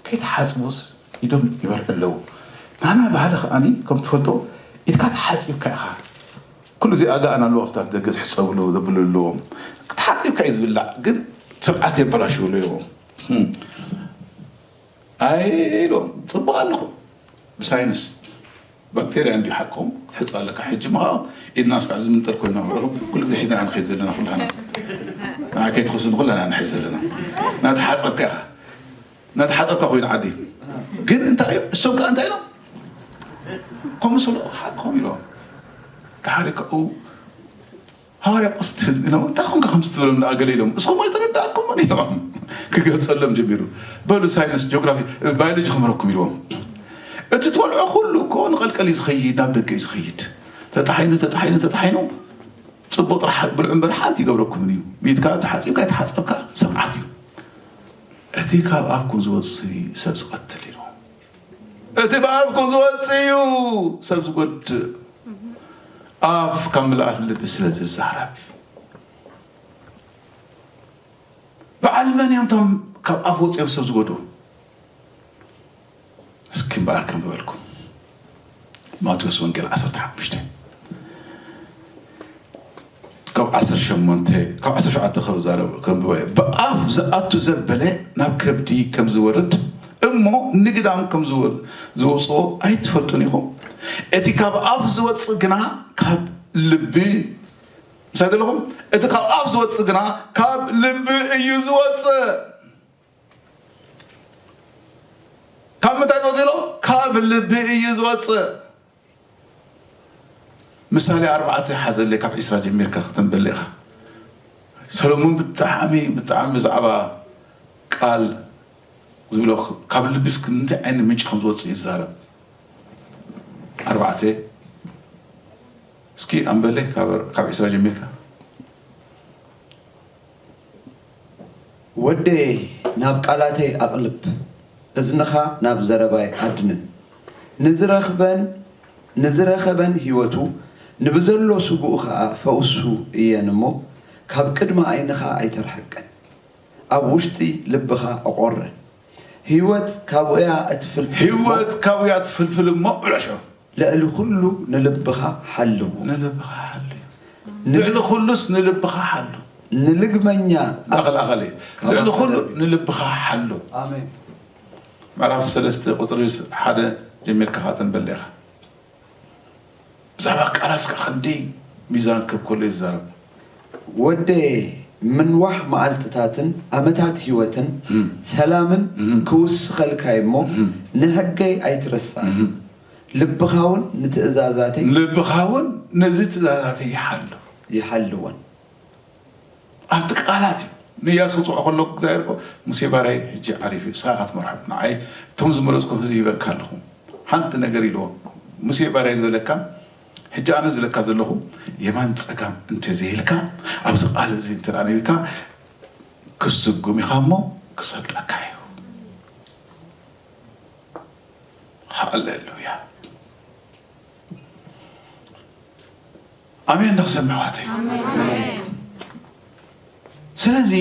ከይተሓጽቡስ ኢዶም ይበልዑ ኣለዉ። ናና ባህሊ ከኣኒ ከም ትፈልጦ ኢድካ ተሓጺብካ ኢኻ። ኩሉ ግዜ ኣጋኣን ኣለዉ ኣብታ ደገ ዝሕጸብሉ ዘብሉ ኣለዎም። ተሓጺብካ እዩ ዝብላዕ፣ ግን ስርዓት የበላሽውሉ እዮም።" ኣይ ኢሎም፣ ጽቡቕ ኣለኹም። ብሳይንስ ባክቴርያ እንዲዩ ሓቆም ክትሕጽ ኣለካ። ሕጂ ምኻ ኢድና እስካዕ ዝምንጠል ኮይና፣ ኩሉ ግዜ ሒዝና ንኸይድ ዘለና ኩላና። ንዓ ከይትኸሱን ኩላና ንሕዝ ዘለና። ናተሓጸብካ ኢኻ። ናተሓጸብካ ኮይኑ ዓዲ። ግን እንታይ እዩ? እሶም ከኣ እንታይ ኢሎም? ከም ስለ ሓቆም ኢሎም። ተሓሪቀው ሃዋርያ ጳውሎስ ኢሎም፣ "እንታይ ኾንካ ከምዚ ትብሎም?" ንኣገለ ኢሎም፣ "እስኹም ኣይተረዳእኩምን?" ኢሎም ክገልጸሎም ጀሚሩ። በሉ ሳይንስ፣ ጂኦግራፊ፣ ባዮሎጂ ክምህረኩም ኢልዎም። እቲ ትበልዖ ኩሉ እኮ ንቐልቀል እዩ ዝኸይድ፣ ናብ ደገ እዩ ዝኸይድ። ተጣሒኑ፣ ተጣሒኑ፣ ተጣሒኑ፣ ጽቡቕ ጥራሕ ብልዑ እምበር ሓንቲ ይገብረኩምን እዩ። ኢድካ ተሓጺብካ፣ ኣይተሓጸብካ ስርዓት እዩ። እቲ ካብ ኣፍኩም ዝወጽእ ሰብ ዝቐትል ኢልዎም። እቲ ብኣፍኩም ዝወጽእ እዩ ሰብ ዝጎድእ። ኣፍ ካብ ምልኣት ልቢ ስለ ዝዛረብ። በዓል መን እዮም እቶም ካብ ኣፍ ወጺኦም ሰብ ዝጎድኡ? እስኪ እምበኣር ከንብበልኩም። ማቴዎስ ወንጌል ዓሰርተ ሓሙሽተ ካብ ዓሰርተ ሸሞንተ፣ ካብ ዓሰርተ ሸውዓተ ከዛረብ፣ ከንብቦ እየ። ብኣፍ ዝኣቱ ዘበለ ናብ ከብዲ ከም ዝወርድ እሞ ንግዳም ከም ዝወ-፣ ዝወጽኦ ኣይትፈልጡን ኢኹም? እቲ ካብ ኣፍ ዝወጽእ ግና ካብ ልቢ፣ ምሳይ ዘለኹም? እቲ ካብ ኣፍ ዝወጽእ ግና ካብ ልቢ እዩ ዝወጽእ። ካብ ምንታይ ዝወጽእ ኢሎ? ካብ ልቢ እዩ ዝወጽእ። ምሳሌ ኣርባዕተ ሓዘለይ፣ ካብ ዒስራ ጀሚርካ ከተንብበለይ ኢኻ። ሰሎሞን ብጣዕሚ፣ ብጣዕሚ ብዛዕባ ቃል ዝብሎ፣ ካብ ልቢ እስኪ እንታይ ዓይነት ምንጪ ከም ዝወጽእ ይዛረብ። ኣርባዕተ፣ እስኪ ኣንበለይ ካብ፣ ካብ ዒስራ ጀሚርካ። ወደየ፣ ናብ ቃላተይ ኣቕልብ፣ እዝንኻ ናብ ዘረባይ ኣድንን። ንዝረኽበን፣ ንዝረኸበን ህይወቱ፣ ንብዘሎ ስግኡ ኸኣ ፈውሱ እየን እሞ፣ ካብ ቅድሚ ዓይንኻ ኣይተርሕቀን። ኣብ ውሽጢ ልብኻ ኣቖረን። ህይወት ካብኡ እያ እትፍልፍል እሞ፣ ህይወት ካብኡ እያ እትፍልፍል እሞ፣ ዕለሾ። ልዕሊ ኩሉ ንልብኻ ሓልዎ። ንልብኻ ሓልዮ። ንል-፣ ልዕሊ ኩሉስ ንልብኻ ሓሉ። ንልግመኛ ኣኸል ኣኸል እዩ። ካብ ልዕሊ ኩሉ ኣኸል እዩ። ንልብኻ ሓሉ። ኣሜን። ምዕራፍ ሰለስተ ቁጽሪ ሓደ ጀሚርካ ኻተንበል ኢኻ። ብዛዕባ ቃላት እስከ ክንደይ ሚዛን ክብ ከሎ ይዛረብ። ወደየ፣ ምንዋሕ መዓልትታትን ዓመታት ህይወትን እም። ሰላምን እም። ክውስኸልካ እሞ እም። ንሕገይ ኣይትረስዓ። እም። ልብኻ እውን ንትእዛዛተይ ልብኻ እውን ነዚ ትእዛዛተይ ይሓሉ። ይሓልወን። ኣብቲ ቃላት እዩ። ንኢያሱ ክጽውዖ ከሎ እግዚኣብሔር እኮ፣ "ሙሴ ባርያይ ሕጂ ዓሪፉ እዩ፣ ንስኻ ኢኻ ትመርሖ። ንዓይ እቶም ዝመረጽኩ ህዝቢ ሂበካ ኣለኹ። ሓንቲ ነገር" ኢልዎ። "ሙሴ ባርያይ ዝበለካ፣ ሕጂ ኣነ ዝብለካ ዘለኹ፣ የማን ጸጋም እንተዘይልካ፣ ኣብዚ ቃል እዚ እንተ ደኣ ነቢርካ፣ ክስጉም ኢኻ እሞ ክሰልጠካ እዩ።" ሃሌሉያ። ኣሜን። ንኽሰምዕ ዋተይ። ስለዚ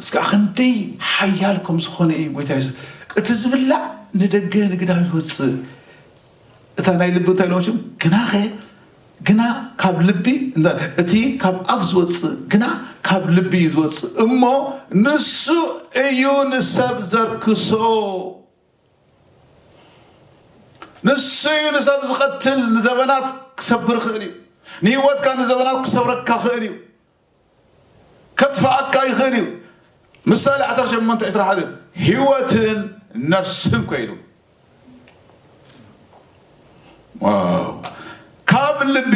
እስከ ክንደይ ሓያል ከም ዝኾነ እዩ ጎይታ የሱስ። እቲ ዝብላዕ ንደገ ንግዳም ይወፅእ። እታ ናይ ልቢ እንታይ ኢሎም ሽም? ግናኸ፣ ግና ካብ ልቢ፣ እንዳ-፣ እቲ ካብ ኣፍ ዝወፅእ ግና ካብ ልቢ እዩ ዝወፅእ እሞ፣ ንሱ እዩ ንሰብ ዘርክሶ። ንሱ እዩ ንሰብ ዝቐትል፣ ንዘበናት ክሰብር ይኽእል እዩ። ንህይወትካ ንዘበናት ክሰብረካ ይኽእል እዩ። ከጥፍኣካ ይኽእል እዩ። ምሳሌ ዓሰርተ ሸሞንተ ዕስራ ሓደ፣ ህይወትን ነፍስን ኮ ኢሉ። ዋው። ካብ ልቢ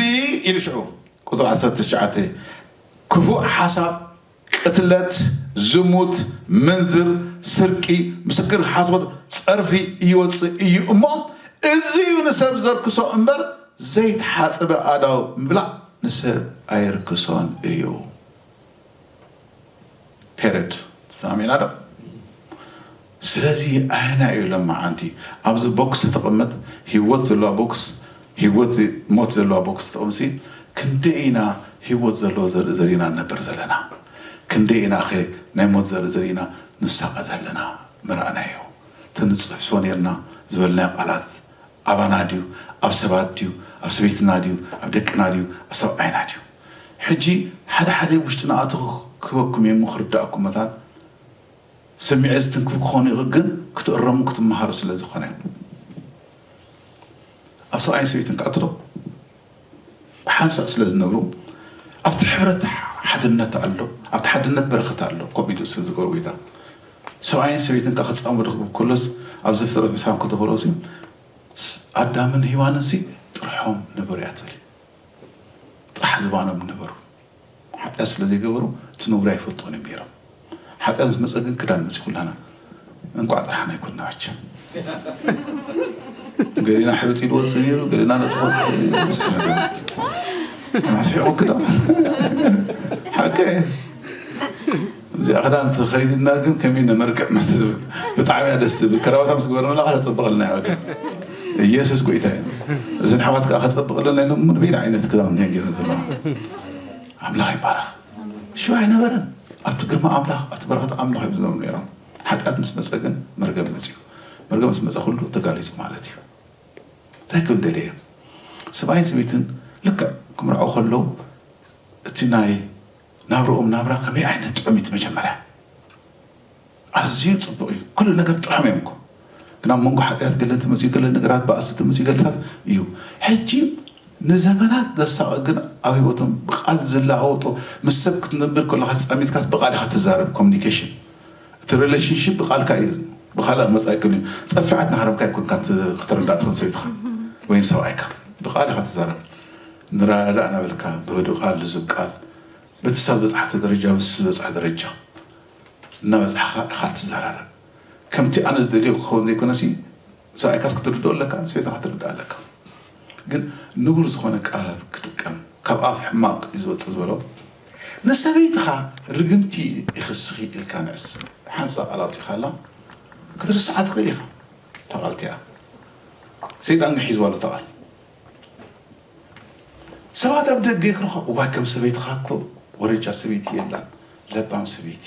ኢሉ ሽዑ ቁፅሪ ዓሰርተ ትሽዓተ ክፉእ ሓሳብ፣ ቅትለት፣ ዝሙት፣ ምንዝር፣ ስርቂ፣ ምስክር ሓሶት፣ ፀርፊ ይወፅእ እዩ እሞ፣ እዚ እዩ ንሰብ ዘርክሶ እምበር ዘይተሓፀበ ኣእዳው ምብላዕ ንሰብ ኣየርክሶን እዩ። ፔረድ። ሰሚዕና ዶ? ስለዚ ኣየናይ እዩ ለማዓንቲ? ኣብዚ ቦክስ ተቐመጥ፣ ህይወት ዘለዋ ቦክስ፣ ህይወት ሞት ዘለዋ ቦክስ ተቐምሲ፣ ክንደይ ኢና ህይወት ዘለዎ ዘርኢ ዘሪና ነበር ዘለና? ክንደይ ኢና ኸ ናይ ሞት ዘርኢ ዘሪና ንሳቐ ዘለና? ምርኣናዮ። ተንጽሕፎ ነርና ዝበልናዮ ቃላት ኣባና ድዩ? ኣብ ሰባት ድዩ? ኣብ ሰበይትና ድዩ? ኣብ ደቅና ድዩ? ኣብ ሰብኣይና ድዩ? ሕጂ ሓደ ሓደ ውሽጥና ኣቶ ክበኩም እየ እሞ ክርዳእኩም መታን ስምዒት ዝትንክፉ ክኾኑ ይኽእሉ፣ ግን ክትእረሙ ክትመሃሩ ስለ ዝኾነ። ኣብ ሰብኣይን ሰበይትን ከኣትሎ ብሓንሳእ ስለ ዝነብሩ ኣብቲ ሕብረት ሓድነት ኣሎ፣ ኣብቲ ሓድነት በረኸት ኣሎ። ከምኡ ኢሉ ስለ ዝገብሩ ጎይታ ሰብኣይን ሰበይትን ከኣ ክጻመዱ ክብሉ ከሎስ ኣብ ዘፍጥረት ዕስራን ክልተ ከለውሲ ኣዳምን ሄዋንንሲ ጥርሖም ነበሩ እያ ትብል። ጥራሕ ዝባኖም ነበሩ። ሓጢኣት ስለ ዘይገበሩ እቲ ነውሪ ኣይፈልጥዎን እዮም ነይሮም። ሓጢኣት ምስ መጸ ግን ክዳን መጺኡ ኩላና እንቋዕ ጥራሕና ኣይኮንና መቸም። ገሊና ሕብጥ ኢሉ ወጽእ ነይሩ፣ ገሊና ነጥቆ ወጽእ ነይሩ። ኣስሒቑ ክዳን ሓቂ እዚኣ ክዳን ተኸይድና ግን ከመይ ነመርቅዕ መስል ብጣዕሚ እያ ደስ ትብል። ከራባታ ምስ ገበርና ከላ ከጸብቐልና እያ ወደ ኢየሱስ ጎይታ እዩ። እዘን ኣሕዋት ከኣ ከጸብቐልና ኢሎም ምን በይን ዓይነት ክዳን እየን ገይረን ዘለዋ። ኣምላኽ ይባረኽ። ሽው ኣይነበረን። ኣብቲ ግርማ ኣምላኽ ኣብቲ በረኸት ኣምላኽ እዮም ዝነብሩ ነይሮም። ሓጢኣት ምስ መጸ ግን መርገም መጽዩ። መርገም ምስ መጸ ኩሉ ተጋሊጹ ማለት እዩ። እንታይ ክብል ደልየ እየ? ሰብኣይን ሰበይትን ልክዕ ክምርዓው ከለዉ እቲ ናይ ናብርኦም ናብራ ከመይ ዓይነት ጥዑም እዩ መጀመርያ ኣዝዩ ጽቡቕ እዩ። ኩሉ ነገር ጥዑም እዮም እኮ። ግን ኣብ መንጎ ሓጢኣት ገለ እንተመጽኡ ገለ ነገራት ባእሲ እንተመጽኡ ገልታት እዩ። ሕጂ ንዘመናት ዘሳቐ ግን ኣብ ህይወቶም ብቓል ዝለዋወጦ ምስ ሰብ ክትነብር ከለኻ ጸሚድካስ ብቓል ኢኻ ትዛረብ ኮሚኒኬሽን እቲ ሪሌሽንሺፕ ብቓልካ እዩ ብኻልእ መጻኢ ክን እዩ ጸፊዓት ናሃረምካ ኣይኮንካ ክትርዳእ ትኽን ሰበይትኻ ወይ ሰብኣይካ ብቓል ኢኻ ትዛረብ ንረዳእ እናበልካ ብህዱእ ቃል ልዙብ ቃል በቲ እሳ ዝበፅሓቶ ደረጃ በቲ ዝበፅሐ ደረጃ እናበፃሕኻ ኢኻ ትዘራረብ። ከምቲ ኣነ ዝደልዮ ክኸውን ዘይኮነሲ ሰብኣይካስ ክትርድኦ ኣለካ፣ ሰበይትኻ ክትርድኣ ኣለካ። ግን ንቡር ዝኾነ ቃላት ክጥቀም ካብ ኣፍ ሕማቕ እዩ ዝወፅእ ዝበሎ ንሰበይትኻ ርግምቲ ይኽስኺ ኢልካ ንዕስ ሓንሳ ቃል ኣውፂኻላ ክትርስዓ ትኽእል ኢኻ። ተቓልቲያ ሰይጣን ግን ሒዝዋ ኣሎ ተቓል ሰባት ኣብ ደገ ይክረኸ እዋይ ከም ሰበይትኻ እኮ ወረጃ ሰበይቲ የላን ለባም ሰበይቲ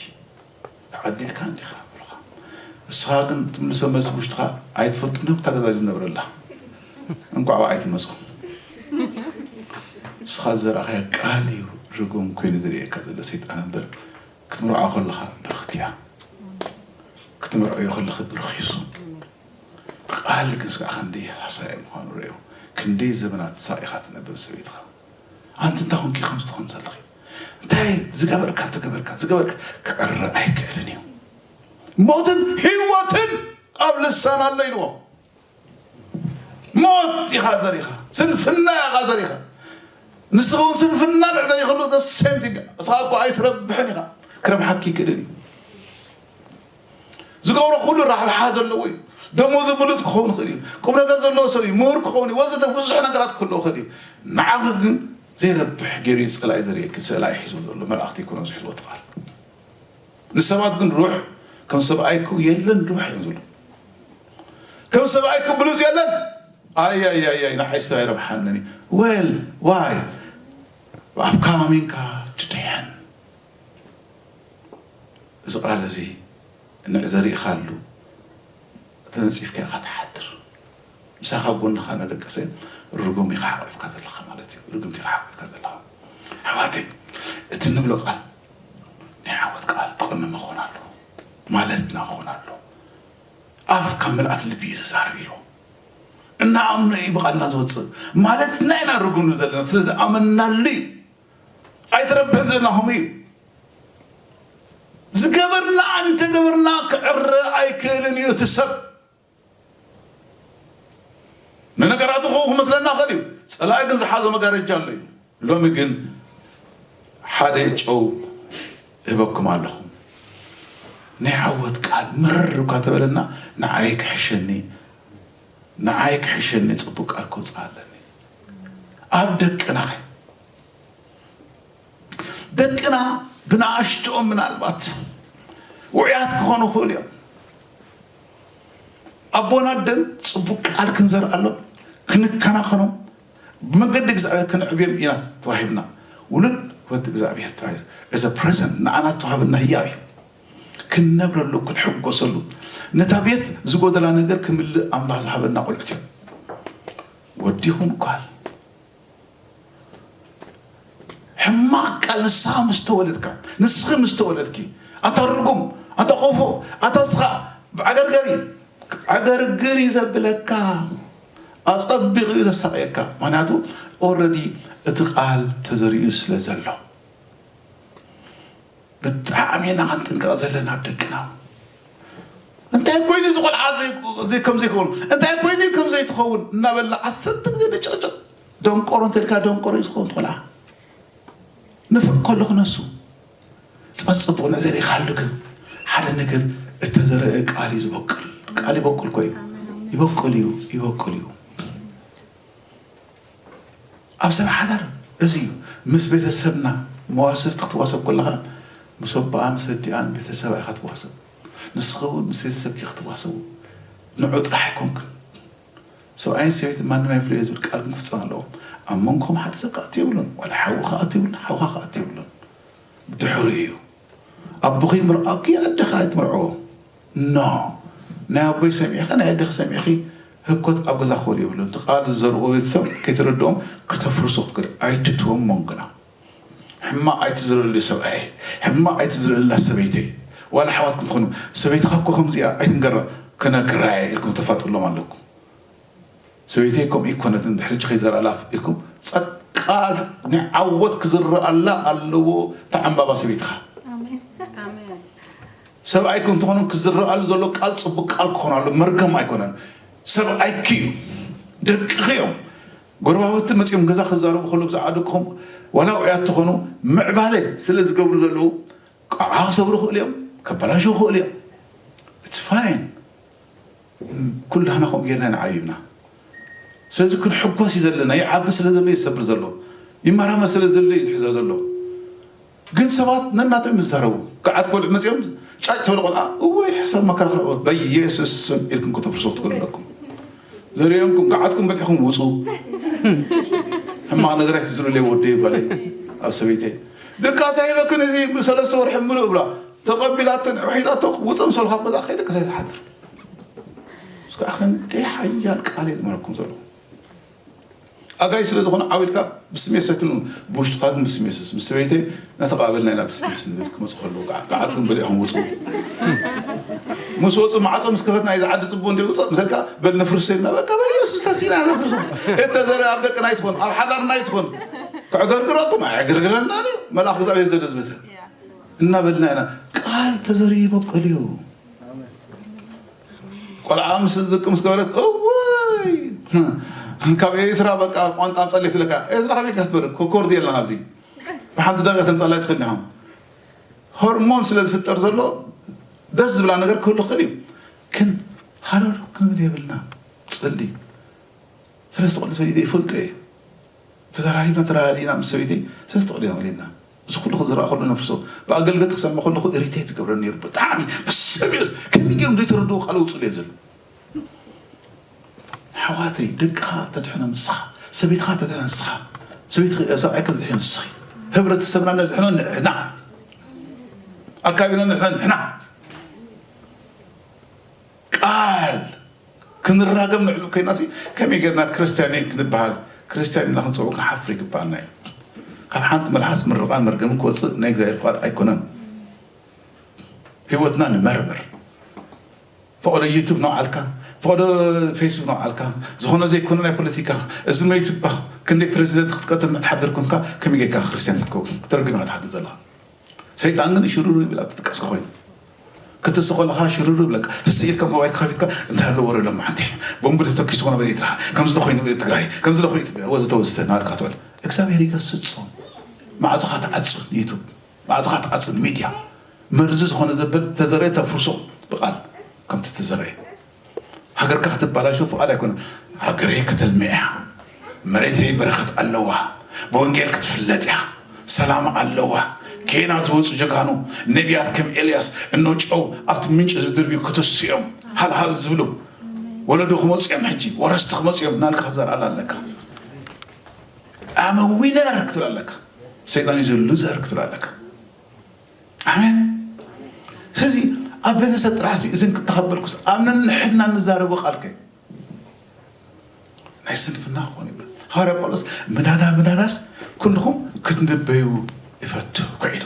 ተዓዲልካ እንዲኻ ብሉኻ ንስኻ ግን ትምልሶ መልሲ ውሽጥኻ ኣይትፈልጡን እዮም እታ ገዛ ዝነብረላ እንቋዕ ብኣ ኣይትመፁ ንስኻ ዝዘራእኻዮ ቃል እዩ ርጉም ኮይኑ ዝርእየካ ዘሎ ሰይጣን እምበር ክትምርዖ ከለኻ ብርኽቲ እያ ክትምርዖዮ ከለኺ ብርኽ እዩ ቃል ግን ስጋዕ ክንደይ ሃሳይ ምዃኑ ርእዮ ክንደይ ዘመናት ሳቕ ኢኻ ትነብር ሰበይትኻ ኣንቲ እንታይ ኮንኪ ከምዚ ትኾን ዘለኺ እንታይ ዝገበርካ እንተገበርካ ዝገበርካ ክዕረ ኣይክእልን እዩ ሞትን ህይወትን ኣብ ልሳን ኣሎ ኢልዎ ሞት ኢኻ ዘሪኻ ስንፍና ኢኻ ዘሪኻ ንስኻ እውን ስንፍና ድሕር ዘሪኽሉ ዘሰምቲ እስኻ እኮ ኣይትረብሕን ኢኻ ክረብሓኪ ይክእልን እዩ ዝገብሮ ኩሉ ራብሓ ዘለዎ እዩ። ደሞዙ ብሉፅ ክኸውን ይኽእል እዩ። ቁም ነገር ዘለዎ ሰብ እዩ። ምሁር ክኸውን እዩ። ወዘተ ብዙሕ ነገራት ክህልዎ ይኽእል እዩ። ንዓኺ ግን ዘይረብሕ ገይሩ እዩ ፀላኢ ዘርእየኪ። ፀላኢ ሒዝዎ ዘሎ መላእኽቲ ኣይኮነን ዝሕዝዎ እቲ ቃል። ንሰባት ግን ሩሕ ከም ሰብኣይኩ የለን ሩሕ እዮም ዝብሉ። ከም ሰብኣይኩ ብሉፅ የለን። ኣያያያይ ንዓይ ሰብ ኣይረብሓንን እዩ። ዌል ዋይ ኣብ ካሚንካ ትድሕን። እዚ ቃል እዚ ንዕ ዘሪእኻሉ ተነፂፍካ ኢኻ ትሓድር። ምሳኻ ጎንኻ እናደቀሰ ርጉም ኢኻ ሓቂፍካ ዘለኻ ማለት እዩ። ርግምቲ ኢኻ ሓቂፍካ ዘለኻ። ኣሕዋተይ እቲ እንብሎ ቃል ናይ ዓወት ቃል ተቐመመ ክኾን ኣለዎ። ማለትና ክኾን ኣለዎ። ኣፍ ካብ ምልኣት ልቢ እዩ ዝዛረብ ኢልዎ። እናኣምኖ እዩ ብቓልና ዝወፅእ ማለትና ኢና ርጉም ዘለና ስለ ዝኣመንናሉ እዩ። ኣይትረብሕን ዘለና ከምኡ እዩ። ዝገበርና እንተገበርና ክዕረ ኣይክእልን እዩ እቲ ሰብ። ንነገራቱ ከው ክመስለና ኽእል እዩ። ጸላኢ ግን ዝሓዞ መጋረጃ ኣሎ እዩ። ሎሚ ግን ሓደ ጨው እህበኩም ኣለኹ። ናይ ዓወት ቃል ምርር እኳ ተበለና፣ ንዓይ ክሕሸኒ፣ ንዓይ ክሕሸኒ ጽቡቅ ቃል ክወጽእ ኣለኒ። ኣብ ደቅና ኸ ደቅና ብንኣሽትኦም ምናልባት ውዑያት ክኾኑ ይኽእሉ እዮም። ኣቦን ኣደን ጽቡቅ ቃል ክንዘርኣሎም፣ ክንከናኸኖም፣ ብመገዲ እግዚኣብሔር ክንዕብዮም ኢና ተዋሂብና። ውሉድ ወዲ እግዚኣብሔር ተባሂሉ። እዚ ፕሬዘንት ንዓና ተዋህበና ህያብ እዩ። ክንነብረሉ፣ ክንሕጎሰሉ፣ ነታ ቤት ዝጎደላ ነገር ክምልእ ኣምላኽ ዝሃበና ቆልዑት እዮም። ወዲ ይኹን ጓል። ሕማቕ ቃል ንስኻ ምስ ተወለድካ፣ ንስኺ ምስ ተወለድኪ፣ ኣታ ርጉም፣ ኣታ ቆፎ፣ ኣታ ስኻ ብዓገርገር እዩ፣ ዓገርግር እዩ ዘብለካ፣ ኣጸቢቑ እዩ ዘሳቕየካ። ምኽንያቱ ኦልረዲ እቲ ቃል ተዘሪኡ ስለ ዘሎ። ብጣዕሚ ኢና ክንጥንቀቕ ዘለና ኣብ ደቅና። እንታይ ኮይኑ እዚ ቆልዓ ዘይ-፣ ዘይ-፣ ከም ዘይከውን፣ እንታይ ኮይኑ ከም ዘይትኸውን እናበልና ዓሰርተ ግዜ ንጭቕጭቕ። ደንቆሮ እንተልካ ደንቆሮ እዩ ዝኸውን ቆልዓ። ንፍቕ ከሎ ክነሱ። ጸጽቡቕ ነገር ይኻሉ ግን ሓደ ነገር እተዘረአ ቃል እዩ ዝበቁል። ቃል ይበቁል እኮ እዩ። ይበቁል እዩ፣ ይበቁል እዩ። ኣብ ሰብ ሓዳር እዚ እዩ። ምስ ቤተሰብና መዋስብቲ ክትዋሰብ ከለኻ ምስ ኣቦኣ ምስ ኣዲኣን ቤተሰባ ኢኻ ትዋሰብ። ንስኺ እውን ምስ ቤተሰብኪ ክትዋሰቡ። ንዑ ጥራሕ ኣይኮንክን። ሰብኣይን ሰበይትን ማንም ኣይፍለዮ ዝብል ቃል ግን ክፍጸም ኣለዎ። ኣብ መንጎኹም ሓደ ሰብ ክኣቱ የብሉን። ዋላ ሓዊ ክኣቱ የብሉን፣ ሓውኻ ክኣቱ የብሉን። ድሕሩ እዩ። ኣቦኺ ይምርዖኪ፣ ኣደኻ ኣይትምርዕዎ። ኖ። ናይ ኣቦይ ሰሚዕኻ፣ ናይ ኣደኺ ሰሚዕኺ ህኮት ኣብ ገዛ ክኾኑ የብሉን። እቲ ቃል ዝዘርኡ ቤተሰብ ከይተረድኦም ክተፍርሱ ክትክእል። ኣይትትዎም መንጎና። ሕማቕ ኣይትዝርእሉ ሰብኣይ፣ ሕማቕ ኣይትዝርእላ ሰበይተይ። ዋላ ኣሕዋትኩም ትኾኑ፣ ሰበይትኻ እኮ ከምዚኣ ኣይትንገራ፣ ክነግራ እየ ኢልኩም ተፋጥሎም ኣለኩም። ሰበይተይ ከምኡ ኣይኮነትን፣ ድሕሪ ሕጂ ከይዘርኣላ ኢልኩም ጸቃል ናይ ዓወት ክዝረኣላ ኣለዎ። ተዓምባባ ሰበይትኻ። ኣሜን። ኣሜን። ሰብኣይኩም እንተኾኑ ክዝረኣሉ ዘሎ ቃል ጽቡቅ ቃል ክኾን ኣሎ፣ መርገም ኣይኮነን። ሰብኣይኪ እዩ፣ ደቅኺ እዮም። ጎረባብቲ መጺኦም ገዛ ክዛረቡ ከለዉ ብዛዕባ ደቅኹም ዋላ ውዑያት ትኾኑ ምዕባለ ስለ ዝገብሩ ዘለዉ ቆዓ ክሰብሩ ይኽእሉ እዮም፣ ከበላሽዉ ይኽእሉ እዮም። It's fine። ኩላህና ከምኡ ጌርና ኢና ዓቢብና። ስለዚ ክንሕጎስ እዩ ዘለና። ይዓቢ ስለ ዘሎ እዩ ዝሰብር ዘሎ። ይመራመር ስለ ዘሎ እዩ ዝሕዞ ዘሎ። ግን ሰባት ነናቶም ይዛረቡ። ገዓት ቆልዑ መጺኦም ጫጭ ትብሉ ቆልዓ፣ እወይ ሕሳብ መከራኻ በኢየሱስ ስም ኢልኩም ከተፍርሱ ክትክእሉ ኣለኩም። ዘሪኦምኩም ገዓትኩም በሊዕኹም ውጹ። ሕማቕ ነገር ኣይትዝሩለይ ወደይ ጓለይ ኣብ ሰበይተይ። ድቃስ ኣይበክን እዚ ሰለስተ ወርሒ ምሉእ ብላ ተቐቢላትን ውሒጣቶ ውጽእ ምስ በልካ ኣብ ገዛ ከይድቅስ ኣይትሓድር። እስከ ክንደይ ሓያል ቃል እየ ዝመረኩም ዘለኹ። ኣጋይ ስለ ዝኾነ ዓው ኢልካ ብስሜት ሰትሉ ብውሽጥኻ ግን ብስሜት ሰስ-፣ ምስ ሰበይተይ እናተቐባበልና ኢና ብስሜት ንብል ክመፁ ከለዉ ገዓ-፣ ገዓትኩም በሊዕኹም ውፁ። ምስ ወፁ ማዕፆ ምስ ከፈትና እዚ ዓዲ ፅቡቅ እንዲ ውፅእ ምሰልካ በል ንፍርሶ ኢልና በቃ በኢየሱስ ተሲና ንፍርሶ። እተዘረ ኣብ ደቅና ይትኾን ኣብ ሓዳርና ይትኾን ክዕገርግረኩም ኣየግርግረና እዩ። መልኣኽ እግዚኣብሔር ዘሎ ዝበተ እናበልና ኢና። ቃል ተዘሪቡ ይበቁል እዩ። ቆልዓ ምስ ዝቅ ምስ ገበረት እወይ ካብ ኤርትራ በቃ ቋንጣ ኣምጻለይ ትለካ። ኤርትራ ከመይ ክትበል ኮኮርድ የለን ኣብዚ ብሓንቲ ደቂቃ ተምጻላይ ትኽእል ኢኻ። ሆርሞን ስለ ዝፍጠር ዘሎ ደስ ዝብላ ነገር ክህሉ ክኽእል እዩ። ግን ሃለሎ ክንብል የብልና። ጽሊ ሰለስተ ቆልዑ ፈሊጠ ይፈልጦ እየ። ተዘራሪብና ተረዳዲእና ምስ ሰበይተይ ሰለስተ ቆልዑ ኢና ወሊድና። እዚ ኩሉ ክዝረኣ ከሎ ነፍርሶ ብኣገልገልቲ ክሰምዕ ከለኹ ኢሪቴት ዝገብረኒ ነይሩ። ብጣዕሚ ብሰሚዑስ ከመይ ገይሮም ዘይተረድኡ ቃል ኣውፅኡለይ ዝብል። ኣሕዋተይ ደቅኻ ተድሕኖ ንስኻ፣ ሰበይትኻ ተድሕኖ ንስኻ፣ ሰበይትኺ ሰብኣይካ ተድሕኖ ንስኺ፣ ህብረተሰብና ነድሕኖ ንሕና፣ ኣካቢና ነድሕኖ ንሕና። ቃል ክንራገም ንዕሉ ኮይና ሲ ከመይ ጌርና ክርስትያን እየ ክንበሃል? ክርስትያን ኢልና ክንፀውዕ ክንሓፍር ይግባኣና እዩ። ካብ ሓንቲ መልሓስ ምርቓን መርገምን ክወፅእ ናይ እግዚኣብሔር ፍቓድ ኣይኮነን። ህይወትና ንመርምር። ፈቐዶ ዩቱብ ነውዓልካ፣ ፈቐዶ ፌስቡክ ነውዓልካ፣ ዝኾነ ዘይኮነ ናይ ፖለቲካ እዚ መይቱባ ክንደይ ፕሬዚደንት ክትቀትል ንትሓድር ኮንካ ከመይ ጌርካ ክርስትያን ክትከውን ክትረግም ኢኻ ትሓድር ዘለኻ። ሰይጣን ግን ሽሩሩ ይብል ኣብቲ ድቃስካ ኮይኑ ክትስእ ከለኻ ሽሩሩ ይብለካ። ትስእ ኢልካ ሞባይል ከፊትካ እንታይ ኣሎ ወረ ሎማዓንቲ ቦምብ ተተኪሱ ኮነ በኤርትራ ከምዚ ተኮይኑ ትግራይ ከምዚ ተኮይኑ ኢትዮጵያ ወዘተ ወዘተ እናበልካ ትበል። እግዚኣብሔር ይገስጾም። ማዕዝኻ ትዓጹ ንዩቱብ ማዕዝኻ ትዓጹ ንሚድያ መርዚ ዝኾነ ዘበል ተዘርአ ተፍርሶ ብቓል ከምቲ ተዘርአ። ሃገርካ ክትባላሾ ፍቓድ ኣይኮነን። ሃገረይ ከተልምዕ እያ፣ መሬተይ በረኸት ኣለዋ፣ ብወንጌል ክትፍለጥ እያ፣ ሰላም ኣለዋ። ኬና ዝወፁ ጀጋኑ ነቢያት ከም ኤልያስ እኖ ጨው ኣብቲ ምንጭ ዝድርብዩ ክተሱ እዮም። ሃልሃል ዝብሉ ወለዶ ክመፁ እዮም፣ ሕጂ ወረስቲ ክመፁ እዮም እናልካ ክትዘርኣላ ኣለካ። ኣመ ዊነር ክትብል ኣለካ። ሰይጣን እዩ ዘሎ ዘር ክትብል ኣለካ። ኣሜን። ስለዚ ኣብ ቤተሰብ ጥራሕ እዚ እዝን ክተኸበልኩስ ኣብ ነንሕድና እንዛረቦ ቃልከ ናይ ስንፍና ክኾን ይብል። ሃዋርያ ጳውሎስ ምናዳ ምናዳስ ኩልኹም ክትንበዩ ይፈቱ እኮ ኢሉ።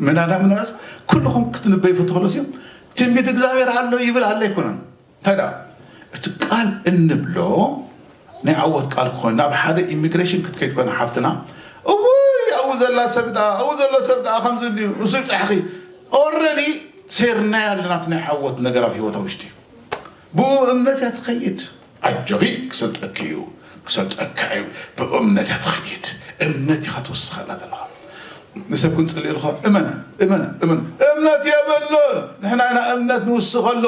ምናዳ ምናዳስ ኩልኹም ክትንበዩ ይፈቱ ከሎ ሲም ትንቢት እግዚኣብሔር ኣሎ ይብል ኣሎ ኣይኮነን። እንታይ ደኣ እቲ ቃል እንብሎ ናይ ዓወት ቃል ክኾን ናብ ሓደ ኢሚግሬሽን ክትከይድ ኮነ ሓፍትና እውይ ኣብኡ ዘላ ሰብ ደኣ ኣብኡ ዘሎ ሰብ ደኣ ከምዚ እንድዩ እሱ ይብጻሕኺ ኦረዲ ሴርናይ ኣለና እቲ ናይ ዓወት ነገር ኣብ ህይወታ ውሽጢ ብኡ እምነት እያ ትኸይድ ኣጆኺ ክሰልጠኪ እዩ ክሰልጠካ እዩ ብኡ እምነት እያ ትኸይድ እምነት ኢኻ ትወስኸላ ዘለኻ ንሰብ ክንጽልየልኻ እመን እመን እመን እምነት የብሉን ንሕና ኢና እምነት ንውስኸሉ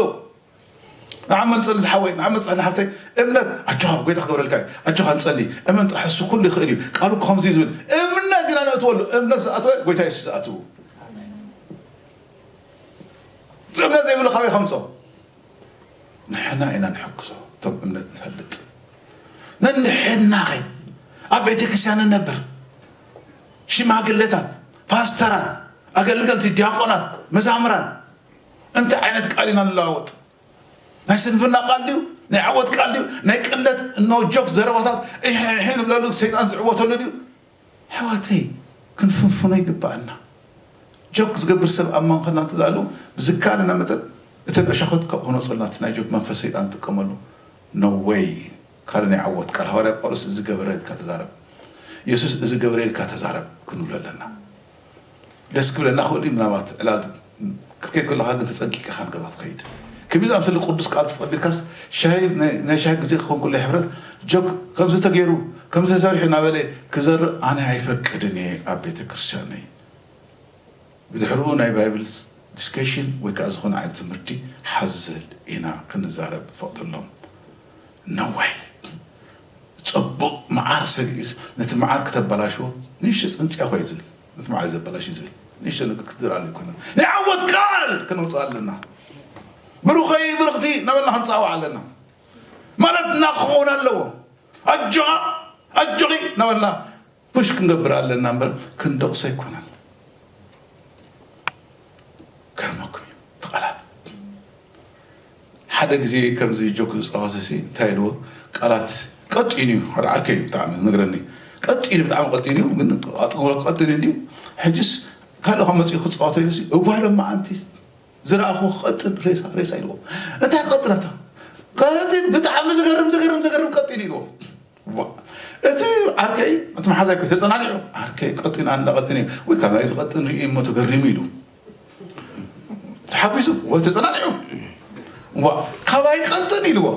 ንዓመ ንጸሊ ዝሓወይ ንዓመ ንጸሊ ሓፍተይ እምነት ኣጆኻ ጎይታ ክገብረልካ እዩ ኣጆኻ ንጸሊ እመን ጥራሕ እሱ ኩሉ ይኽእል እዩ ቃሉ እኮ ከምዚ እዩ ዝብል እምነት ኢና ነእትወሉ እምነት ዝኣተወ ጎይታ የሱስ ዝኣትዉ እምነት ዘይብሉ ካበይ ከምጾ ንሕና ኢና ንሕግዞ እቶም እምነት ንፈልጥ ነንሕድና ኸይ ኣብ ቤተ ክርስቲያን ንነብር ሽማግለታት ፓስተራት ኣገልገልቲ ዲያቆናት መዛምራን እንታይ ዓይነት ቃል ኢና ንለዋወጥ ናይ ስንፍና ቃል ድዩ ናይ ዓወት ቃል ድዩ ናይ ቅለት እኖ ጆክ ዘረባታት ኢሕሕሕ ንብለሉ ሰይጣን ዝዕወተሉ ድዩ ኣሕዋተይ ክንፍንፍኖ ይግበኣና ጆክ ዝገብር ሰብ ኣብ ማንኸልና እንተዝኣሉ ብዝከኣለና መጠን እተን እሻኾት ካብ ክነውፅልና እቲ ናይ ጆክ መንፈስ ሰይጣን ዝጥቀመሉ no way ካልእ ናይ ዓወት ቃል ሃዋርያ ጳውሎስ እዚ ገበረ ኢልካ ተዛረብ የሱስ እዚ ገበረ ኢልካ ተዛረብ ክንብሎ ኣለና ደስ ክብለና ክእል እዩ ምናልባት ዕላል ክትከይድ ከለካ ግን ተፀንቂቅካ ንገዛ ትኸይድ ከመይ ዝኣምሰለ ቅዱስ ቃል ተቐቢልካስ ሻሂ ናይ ሻሂ ግዜ ክኸውን ከሎ ሕብረት ጆክ ከምዚ ተገይሩ ከምዚ ተሰሪሑ እናበለ ክዘርእ ኣነ ኣይፈቅድን እየ ኣብ ቤተ ክርስቲያነይ ብድሕሪኡ ናይ ባይብል ዲስከሽን ወይ ከዓ ዝኾነ ዓይነት ትምህርቲ ሓዘል ኢና ክንዛረብ ፈቕደሎም ነዋይ ፅቡቕ መዓር ሰጊእስ ነቲ መዓር ክተበላሽዎ ንእሽቶ ፅንፅያ ኳ እዩ ዝብል ነቲ መዓር ዘበላሽ እዩ ዝብል ንእሽቶ ነገር ክትዝርኣሉ ኣይኮነን ናይ ዓወት ቃል ክነውፅእ ኣለና ብሩኸይ ብርኽቲ ነበልና ክንፃዋዕ ኣለና ማለት እና ክኸውን ኣለዎ ኣጆኻ ኣጆኺ ነበልና ፑሽ ክንገብር ኣለና እምበር ክንደቕሶ ኣይኮነን ከርመኩም እዩ ትቓላት ሓደ ግዜ ከምዚ ጆክ ዝፃወተ ሲ እንታይ ኢልዎ ቃላት ቀጢን እዩ ሓደ ዓርከ እዩ ብጣዕሚ ዝነግረኒ ቀጢን ብጣዕሚ ቀጢን እዩ ግን ኣጥቅሎ ቀጢን እንድዩ ሕጅስ ካልእ ካብ መፅኡ ክፃወቶ ኢሉ ሲ እዋሎም መዓንቲ ዝረኣኹ ክቐጥን ሬሳ ሬሳ ኢልዎ እንታይ ክቐጥን ኣታ ቀጢን ብጣዕሚ ዝገርም ዝገርም ዝገርም ቀጢን ኢልዎ እቲ ዓርከይ እቲ መሓዛይ ኮ ተጸናኒዑ ዓርከይ ቀጢን ኣነ ቀጢን እዩ ወይ ካባይ ዝቐጥን ርእዩ እሞ ተገሪሙ ኢሉ ተሓጒሱ ወይ ተጸናኒዑ ዋ ካባይ ቀጥን ኢልዎ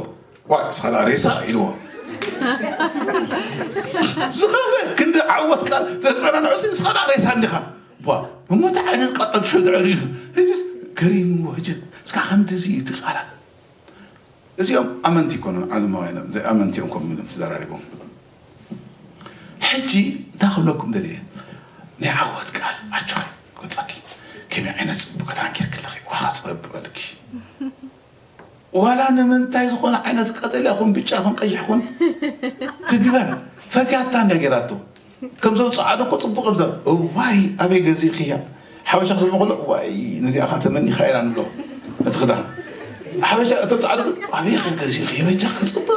ዋ እስኻ ሬሳ ኢልዎ ዝኸፈ ክንዲ ዓወት ቃል ተጸናንዑ እስኻ ሬሳ እንዲኻ ዋ እሞ እንታይ ዓይነት ቀጠን ሸድዕር እዩ ህጅስ ገሪምዎ ህጅ እስካ ከምድዚ እዩ እቲ ቃላት እዚኦም ኣመንቲ ይኮኑን ዓለማውያን እዮም ዘይኣመንቲ እዮም ኮም ኢሎም ተዘራሪቦም ሕጂ እንታይ ክብለኩም ደልየ ናይ ዓወት ቃል ኣጆኺ ክብፀኪ ከመይ ዓይነት ፅቡቅ ከተንኪርክለኺ ዋኻ ፀብቀልኪ ዋላ ንምንታይ ዝኾነ ዓይነት ቀጠልያ ኹን ብጫ ኹን ቀይሕ ኹን ትግበር ፈትያታ እንዳ ገይራቶ ከምዞም ፃዕዱ እኮ ፅቡቅ እብዛ እዋይ ኣበይ ገዚእኽያ ሓበሻ ክሰምዕ ከሎ እዋይ ነዚኣ ካ ተመኒኻ ኢና ንብሎ እቲ ክዳን ሓበሻ እቶም ፃዕዱ ግን ኣበይ ከ ገዚእኽዮ በጃ ክፅብቅ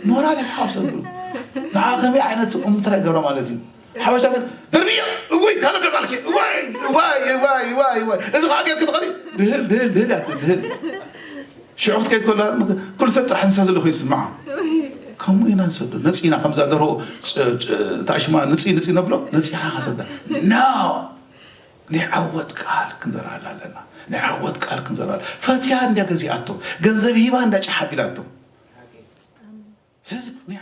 ሞራል እዮም ሓወሰ ንብሉ ንዓ ከመይ ዓይነት እሙትራ ይገብሮ ማለት እዩ ሓበሻ ግን ድርብያ እወይ ካልእ ገዛልኪ እዋይ እዋይ እዋይ እዋይ እዋይ እዚ ከዓ ጌርኪ ትኸዲ ድህል ድህል ድህል እያ ትብል ድህል ሽዑ ክትከይድ ከላ ኩሉ ሰብ ጥራሕ ንሳ ዘሎ ኮይኑ ዝስምዓ ከምኡ ኢና ንሰዶ ነፂና ከምዛ ደርሆ ታሽማ ንፂ ንፂ ነብሎ ነፂኻ ከሰዳ no ናይ ዓወት ቃል ክንዘራላ ኣለና። ናይ ዓወት ቃል ክንዘራላ፣ ፈትያ እንዳ ገዚኣቶ፣ ገንዘብ ሂባ እንዳ ጫሕ ኣቢላቶ። ስለዚ ናይ